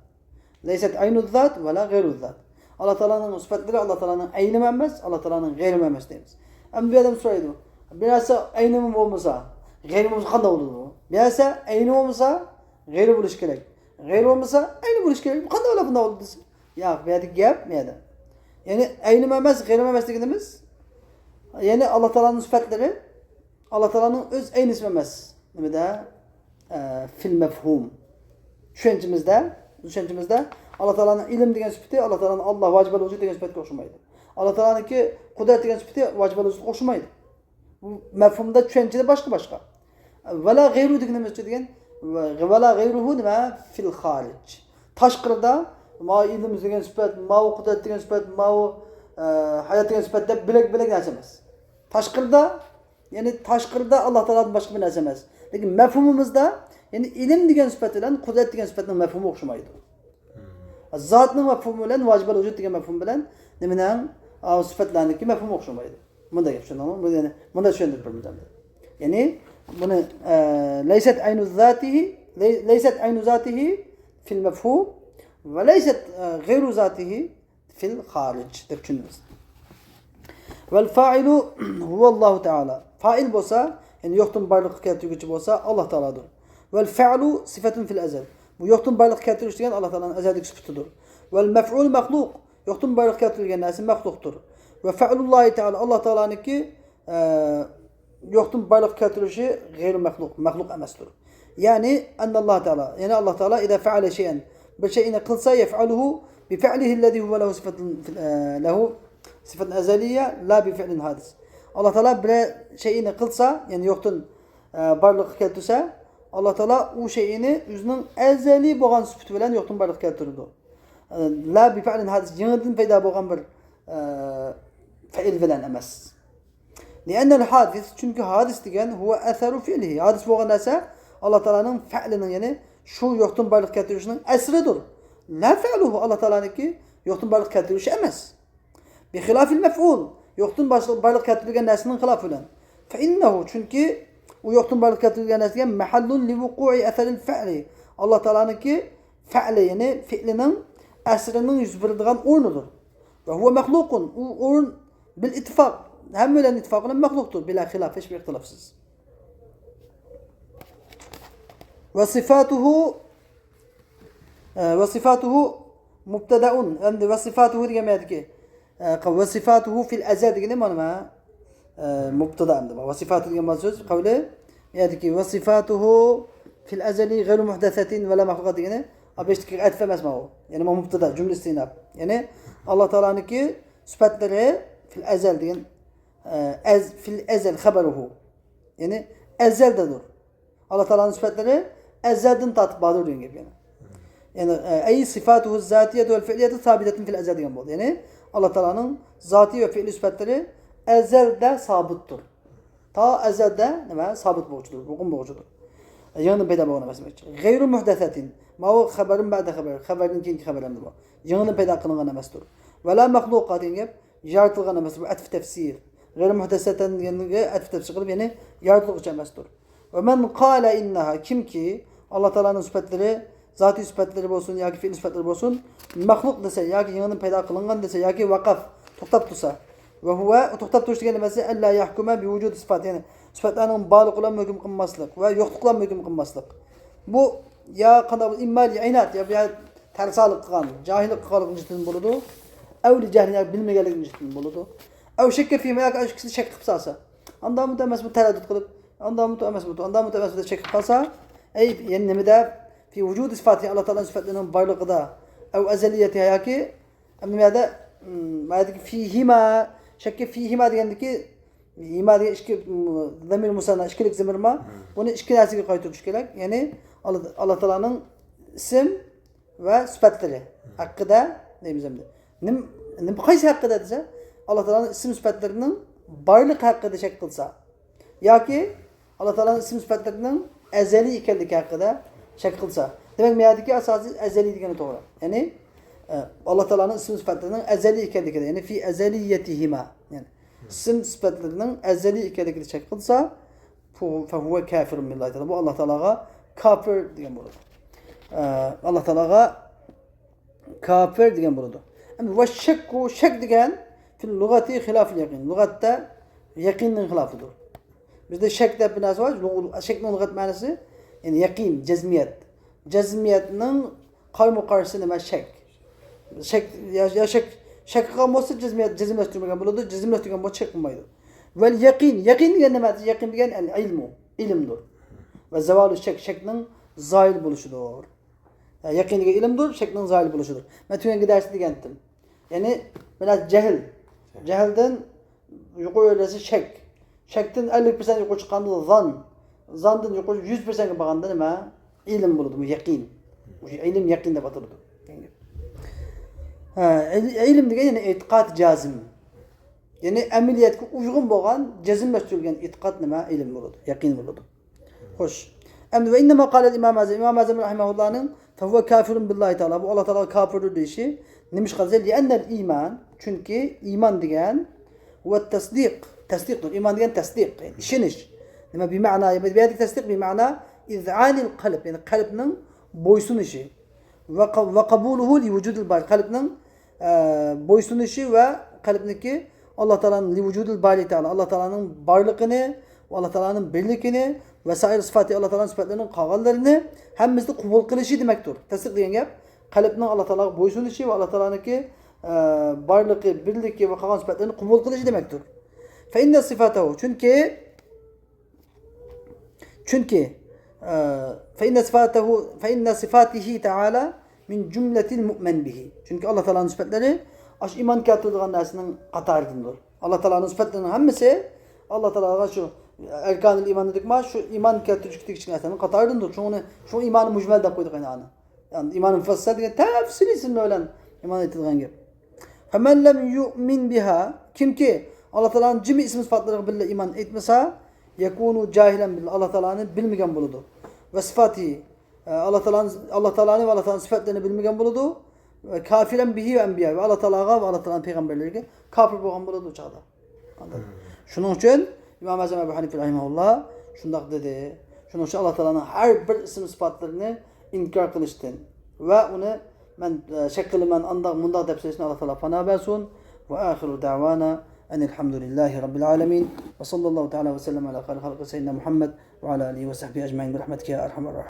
لەيسەت ئەينۇ زات ۋە لا غەيرۇ زات. ئاللا تائالانىڭ سۈپەتلىرى ئاللا تائالانىڭ ئەينىمۇ ئەمەس، ئاللا تائالانىڭ غەيرىمۇ ئەمەس دەيمىز. ئەمدى بۇ ئادەم سورايدۇ، بىر نەرسە ئەينىمۇ بولمىسا، غەيرىمۇ بولسا قانداق بولىدۇ؟ بىر نەرسە ئەينى بولمىسا، غەيرى بولۇشى كېرەك. غەيرى بولمىسا، ئەينى بولۇشى كېرەك. بۇ قانداق بولىدۇ دېسە، ياق، بۇ يەردىكى گەپ بۇ يەردە. يەنى ئەينىمۇ ئەمەس، غەيرىمۇ ئەمەس دېگىنىمىز، يەنى ئاللا تائالانىڭ سۈپەتلىرى ئاللا تائالانىڭ ئۆز ئەينىسى ئەمەس. نېمىدە؟ ئە، فىل مەفھۇم. چۈشەنچىمىزدە، چۈشەنچىمىزدە ئاللا تائالانىڭ ئىلىم دېگەن سۈپىتى، ئاللا تائالانىڭ ئاللا، ۋاجىبەل ۋۇجۇد دېگەن سۈپەتكە ئوخشىمايدۇ. ئاللا تائالانىڭكى قۇدرەت دېگەن سۈپىتى ۋاجىبەل ۋۇجۇدقا ئوخشىمايدۇ. بۇ مەفھۇمدا، چۈشەنچىدە باشقا-باشقا. ۋە لا غەيرۇ دېگىنىمىزچە دېگەن، ۋە، ۋە لا غەيرۇھۇ نېمە؟ فىل خارىج. تاشقىرىدا ماۋۇ ئىلىم دېگەن سۈپەت، ماۋۇ قۇدرەت دېگەن سۈپەت، ماۋۇ، ئە، ھايات دېگەن سۈپەت دەپ بۆلەك-بۆلەك نەرسە ئەمەس. تاشقىرىدا، يەنى تاشقىرىدا ئاللا تائالادىن باشقا بىر نەرسە ئەمەس. لېكىن مەفھۇمىمىزدا، يەنى ئىلىم دېگەن سۈپەت بىلەن قۇدرەت دېگەن سۈپەتنىڭ مەفھۇمى ئوخشىمايدۇ. زاتنىڭ مەفھۇمى بىلەن ۋاجىبەل ۋۇجۇد دېگەن مەفھۇم بىلەن نېمىنىڭ، ئاۋۇ سۈپەتلەرنىڭكى مەفھۇمى ئوخشىمايدۇ. مۇنداق گەپ چۈشەندىڭىزمۇ؟ بۇ يەنى مۇنداق چۈشەندۈرۈپ بېرىمىز ئەمدى. يەنى بۇنى، ئە، لەيسەت ئەينۇ زاتىھى، لەي-، لەيسەت ئەينۇ زاتىھى فىل مەفھۇم ۋە لەيسەت، ئە، غەيرۇ زاتىھى فىل خارىج دەپ چۈشىنىمىز. ۋەل فائىلۇ ھۇۋەللاھۇ تائالا. فائىل بولسا، يەنى يوقتىن بارلىققا كەلتۈرگۈچى بولسا، ئاللا تائالادۇر. ۋەل فەئلۇ سىفەتۇن فىل ئەزەل. بۇ يوقتىن بارلىققا كەلتۈرۈش دېگەن ئاللا تائالانىڭ ئەزەلدىكى سۈپىتىدۇر. ۋەل مەفئۇلۇ مەخلۇق. يوقتىن بارلىققا كەلتۈرۈلگەن نەرسە مەخلۇقتۇر. ۋە فەئلۇللاھى تائالا، ئاللا تائالانىڭكى، ئە، يوقتىن بارلىققا كەلتۈرۈشى غەيرۇ مەخلۇق، مەخلۇق ئەمەستۇر. يەنى، ئەننەللاھە تائالا، يەنى ئاللا تائالا، ئىزا فەئەلە شەيئەن، بىر شەيئىنى قىلسا، يەفئەلۇھۇ بىفەئلىھىللەزى ھۇۋە لەھۇ سىفەتۇن، ئە، لەھۇ سىفەتۇن ئەزەلىيە، لا بىفەئلىن ھادىس. ئاللا تائالا بىرەر شەيئىنى قىلسا، يەنى يوقتىن، ئە، بارلىققا كەلتۈرسە، ئاللا تائالا ئۇ شەيئىنى ئۆزىنىڭ ئەزەلىي بولغان سۈپىتى بىلەن يوقتىن بارلىققا كەلتۈرىدۇ. ئە، لا بىفەئلىن ھادىس، يېڭىدىن پەيدا بولغان بىر، ئە، فەئىل بىلەن ئەمەس. لىئەننەل ھادىس، چۈنكى ھادىس دېگەن ھۇۋە ئەسەرۇ فىئلىھى. ھادىس بولغان نەرسە ئاللا تائالانىڭ فەئلىنىڭ، يەنى شۇ يوقتىن بارلىققا كەلتۈرۈشنىڭ ئەسىرىدۇر. لا فەئلۇھۇ، ئاللا تائالانىڭكى يوقتىن بارلىققا كەلتۈرۈشى ئەمەس. بىخىلاپىل مەفئۇل، يوقتىن باشقا بارلىققا كەلتۈرۈلگەن نەرسىنىڭ خىلاپى بىلەن. فەئىننەھۇ، چۈنكى ئۇ يوقتىن بارلىققا كەلتۈرۈلگەن نەرسە دېگەن مەھەللۇن لىۋۇقۇئى ئەسەرىل فەئلى. ئاللا تائالانىڭكى فەئلى، يەنى فېئلىنىڭ ئەسىرىنىڭ يۈز بېرىدىغان ئورنىدۇر. ۋە ھۇۋە مەخلۇقۇن، ئۇ ئورۇن بىل ئىتتىفاق، ھەممىلەرنىڭ ئىتتىپاقى بىلەن مەخلۇقتۇر، بىلا خىلاف، ھېچبىر ئىختىلاپسىز. ۋە سىفاتۇھۇ، ئە، ۋە سىفاتۇھۇ مۇبتەدەئۇن، ئەمدى ۋە سىفاتۇھۇ دېگەن يەردىكى، ئە، ۋە سىفاتۇھۇ فىل ئەزەل دېگىنى مانا، ئە، مۇبتەدا ئەمدى. ۋە سىفاتۇ دېگەن بار سۆز، قەۋلى، يەردىكى ۋە سىفاتۇھۇ فىل ئەزەلى غەيرۇ مۇھدەسەتىن ۋە لا مەخلۇقات دېگىنى، ئا، بېشىدىكى ئەتىپ ئەمەس ماۋۇ. يەنى ماۋۇ مۇبتەدا، جۈملە ئىستىئناپ. يەنى ئاللا تائالانىڭكى سۈپەتلىرى فىل ئەزەل دېگەن، ئە، ئەز-، فىل ئەزەل خەبەرۇھۇ. يەنى ئەزەلدىدۇر. ئاللا تائالانىڭ سۈپەتلىرى ئەزەلدىن تارتىپ باردۇر دېگەن گەپ يەنى. يەنى، ئە، ئەي سىفاتۇھۇ زاتىيەتۇ ۋەل فىئلىيەتۇ سابىتەتۇن فىل ئەزەل دېگەن بولدى. يەنى ئاللا تائالانىڭ زاتىي ۋە فېئلىي سۈپەتلىرى ئەزەلدە سابىتتۇر. تا ئەزەلدە نېمە؟ سابىت بولغۇچىدۇر، مۇقىم بولغۇچىدۇر. يېڭىدىن پەيدا بولغان ئەمەس دېمەكچى. غەيرۇ مۇھدەسەتىن. ماۋۇ خەبەرۇن بەئدە خەبەر. خەبەردىن كېيىنكى خەبەر ئەمدى بۇ. يېڭىدىن پەيدا قىلىنغان ئەمەستۇر. ۋە لا مەخلۇقات دېگەن گەپ يارىتىلغان ئەمەستۇر. بۇ ئەتف تەفسىر. غەيرۇ مۇھدەسەتەن دېگەنگە ئەتف تەفسىر قىلىپ، يەنى يارىتىلغۇچى ئەمەستۇر. ۋە مەن قالە ئىننەھا، كىمكى ئاللا تائالانىڭ سۈپەتلىرى، زاتىي سۈپەتلىرى بولسۇن ياكى فېئلىي سۈپەتلىرى بولسۇن، مەخلۇق دېسە ياكى يېڭىدىن پەيدا قىلىنغان دېسە ياكى ۋەقەف، توختاپ تۇرسا، ۋە ھۇۋە، توختاپ تۇرۇش دېگەن نېمىسى؟ ئەللا يەھكۇمە بىۋۇجۇدى سىفات، يەنى سۈپەتلەرنىڭ بارلىقى بىلەن ھۆكۈم قىلماسلىق ۋە يوقلۇق بىلەن ھۆكۈم قىلماسلىق. بۇ يا قانداق، ئىمما لىئىناد، يا، يا تەرسالىق قىلغان، جاھىللىق قىلغانلىقى جىددىي بولىدۇ. ئەۋ لىجەھلى، ياكى بىلمىگەنلىكى جىددىي بولىدۇ. ئەۋ شەككە فىما، ياكى ئىككىسىنى شەك قىلىپ سالسا. ئاندامۇ ئەمەسمۇ تەرەددۇت قىلىپ، ئاندامۇ ئەمەسمۇ، ئاندامۇ ئەمەسمۇ دەپ شەك قىلىپ قالسا، ئەي، يەنى نېمىدە؟ في وجود صفاته، ئاللا تائالانىڭ سۈپەتلىرىنىڭ بارلىقىدا، أو أزليتها، ياكى، ئەمدى نېمە يەردە، مم، ما يەردىكى فيهما، شەككە فيهما دېگەندىكى، ھىما دېگەن ئىككى، مم، زەمىر مۇسەننا، ئىككىلىك زەمىر ما، بۇنى ئىككى نەرسىگە قايتۇرۇش كېرەك. يەنى، ئاللا، ئاللا تائالانىڭ ئىسىم ۋە سۈپەتلىرى ھەققىدە دەيمىز ئەمدى. نېم-، نېم-، قايسى ھەققىدە دېسە، ئاللا تائالانىڭ ئىسىم سۈپەتلىرىنىڭ بارلىقى ھەققىدە شەك قىلسا، ياكى ئاللا تائالانىڭ ئىسىم سۈپەتلىرىنىڭ ئەزەلىي ئىكەنلىكى ھەققىدە شەك قىلسا. دېمەك، مەيەدىكى ئاساسىي ئەزەلىي دېگەنى توغرا. يەنى، ئە، ئاللا تائالانىڭ ئىسىم سۈپەتلىرىنىڭ ئەزەلىي ئىكەنلىكىدە، يەنى في أزليتهما. يەنى ئىسىم سۈپەتلىرىنىڭ ئەزەلىي ئىكەنلىكىدە شەك قىلسا، فهو كافر بالله تعالى. بۇ ئاللا تائالاغا كاپىر دېگەن بولىدۇ. ئە، ئاللا تائالاغا كاپىر دېگەن بولىدۇ. ئەمدى ۋەششەككۇ، شەك دېگەن، في اللغة خلاف اليقين. لۇغەتتە يەقىننىڭ خىلاپىدۇر. بىزدە شەك دەپ بىر نەرسە بار. لۇغ-، شەكنىڭ لۇغەت مەنىسى، يەنى يەقىن، جەزمىيەت. جەزمىيەتنىڭ قارمۇ قارشىسى نېمە؟ شەك. شەك، يا، يا شەك، شەك قىلغان بولسا جەزمىيەت، جەزملەشتۈرمىگەن بولىدۇ، جەزملەشتۈرگەن بولسا شەك قىلمايدۇ. ۋەل يەقىن، يەقىن دېگەن نېمە؟ يەقىن دېگەن ئەل ئىلمۇ، ئىلىمدۇر. ۋە زاۋالۇ شەك، شەكنىڭ زايىل بولۇشىدۇر. يەقىن دېگەن ئىلىمدۇر، شەكنىڭ زايىل بولۇشىدۇر. مەن تۆۋەنكى دەرستە دېگەنتىم. يەنى، بىر نەرسە جەھىل. جەھىلدىن يۇقىرى دەرىجىسى شەك. شەكتىن ئەللىك پىرسەنت يۇقىرى چىققاندا زان. زاندىن يۇقىرى يۈز پىرسەنتكە بارغاندا نېمە؟ ئىلىم بولىدۇ، بۇ يەقىن. مۇشۇ ئىلىم يەقىن دەپ ئاتىلىدۇ. ھە، ئىل-، ئىلىم دېگەن يەنى ئېتىقاد جازىم. يەنى ئەمەلىيەتكە ئۇيغۇن بولغان، جەزملەشتۈرۈلگەن ئېتىقاد نېمە؟ ئىلىم بولىدۇ، يەقىن بولىدۇ. خوش. ئەمدى ۋە ئىننەما قالەل ئىمام ئەزەم، ئىمام ئەزەم رەھىمەھۇللانىڭ فەھۇۋە كافىرۇن بىللاھى تەئالا، بۇ ئاللا تائالاغا كاپىردۇر دېيىشى. نېمىشقا دېسە، لىئەننەل ئىمان، چۈنكى ئىمان دېگەن ۋە تەسدىق، تەسدىقتۇر. ئىمان دېگەن تەسدىق، يەنى ئىشىنىش. نېمە؟ بىمەنا، بۇ يەردىكى تەسدىق بىمەنا ئىزئانىل قەلب، يەنى قەلبنىڭ بويسۇنۇشى. ۋە قە-، ۋە قەبۇلۇھۇ لىۋۇجۇدىل بار، قەلبنىڭ ئە، بويسۇنۇشى ۋە قەلبنىڭكى ئاللا تائالانىڭ لىۋۇجۇدىل بارى تائالا، ئاللا تائالانىڭ بارلىقىنى، ئاللا تائالانىڭ بىرلىكىنى ۋە سائىر سىفاتى، ئاللا تائالانىڭ سۈپەتلىرىنىڭ قالغانلىرىنى ھەممىسىنى قوبۇل قىلىشى دېمەكتۇر. تەسدىق دېگەن گەپ، قەلبنىڭ ئاللا تائالاغا بويسۇنۇشى ۋە ئاللا تائالانىڭكى، ئە، بارلىقى، بىرلىكى ۋە قالغان سۈپەتلىرىنى قوبۇل قىلىشى دېمەكتۇر. فەئىننە سىفاتەھۇ، چۈنكى چۈنكى، ئە، فەئىننە سىفاتەھۇ، فەئىننە سىفاتىھى تەئالا مىن جۈملەتىل مۇئمەن بىھى. چۈنكى ئاللا تائالانىڭ سۈپەتلىرى ئاشۇ ئىمان كەلتۈرىدىغان نەرسىنىڭ قاتارىدىندۇر. ئاللا تائالانىڭ سۈپەتلىرىنىڭ ھەممىسى ئاللا تائالاغا شۇ ئەركانىل ئىمان دېدۇكما، شۇ ئىمان كەلتۈرۈشكە تېگىشلىك نەرسىلەرنىڭ قاتارىدىندۇر. شۇڭا ئۇنى، شۇ ئىمانى مۇجمەل دەپ قويدۇق ئەنە ئانى. يەنى ئىمان مۇفەسسەل دېگەن تەپسىلىيسىنى بىلەن ئىمان ئېيتىدىغان گەپ. فەمەن لەم يۇئمىن بىھا، كىمكى ئاللا تائالانىڭ جىمى ئىسىم سىپاتلىرىغا بىللە ئىمان ئېيتمىسا، يەكۇنۇ جاھىلەن بىللە، ئاللا تائالانى بىلمىگەن بولىدۇ. ۋە سىفاتىھى، ئە، ئاللا تائالانى، ئاللا تائالانى ۋە ئاللا تائالانىڭ سۈپەتلىرىنى بىلمىگەن بولىدۇ. ۋە كافىرەن بىھى ۋە ئەنبىيا، ۋە ئاللا تائالاغا ۋە ئاللا تائالانىڭ پەيغەمبەرلىرىگە كاپىر بولغان بولىدۇ ئۇ چاغدا. ئاندىن، شۇنىڭ ئۈچۈن ئىمام ئەزەم ئەبۇ ھەنىفە رەھىمەھۇللا شۇنداق دېدى. شۇنىڭ ئۈچۈن ئاللا تائالانىڭ ھەر بىر ئىسىم سىپاتلىرىنى ئىنكار قىلىشتىن ۋە ئۇنى مەن، ئە، شەك قىلىمەن، ئانداق مۇنداق دەپ سۆزلىسىنى ئاللا تائالا پانا بەرسۇن. وآخر دعوانا أن الحمد لله رب العالمين. وصلى الله تعالى وسلم على خير خلقه سيدنا محمد وعلى آله وصحبه أجمعين برحمتك يا أرحم الراحمين.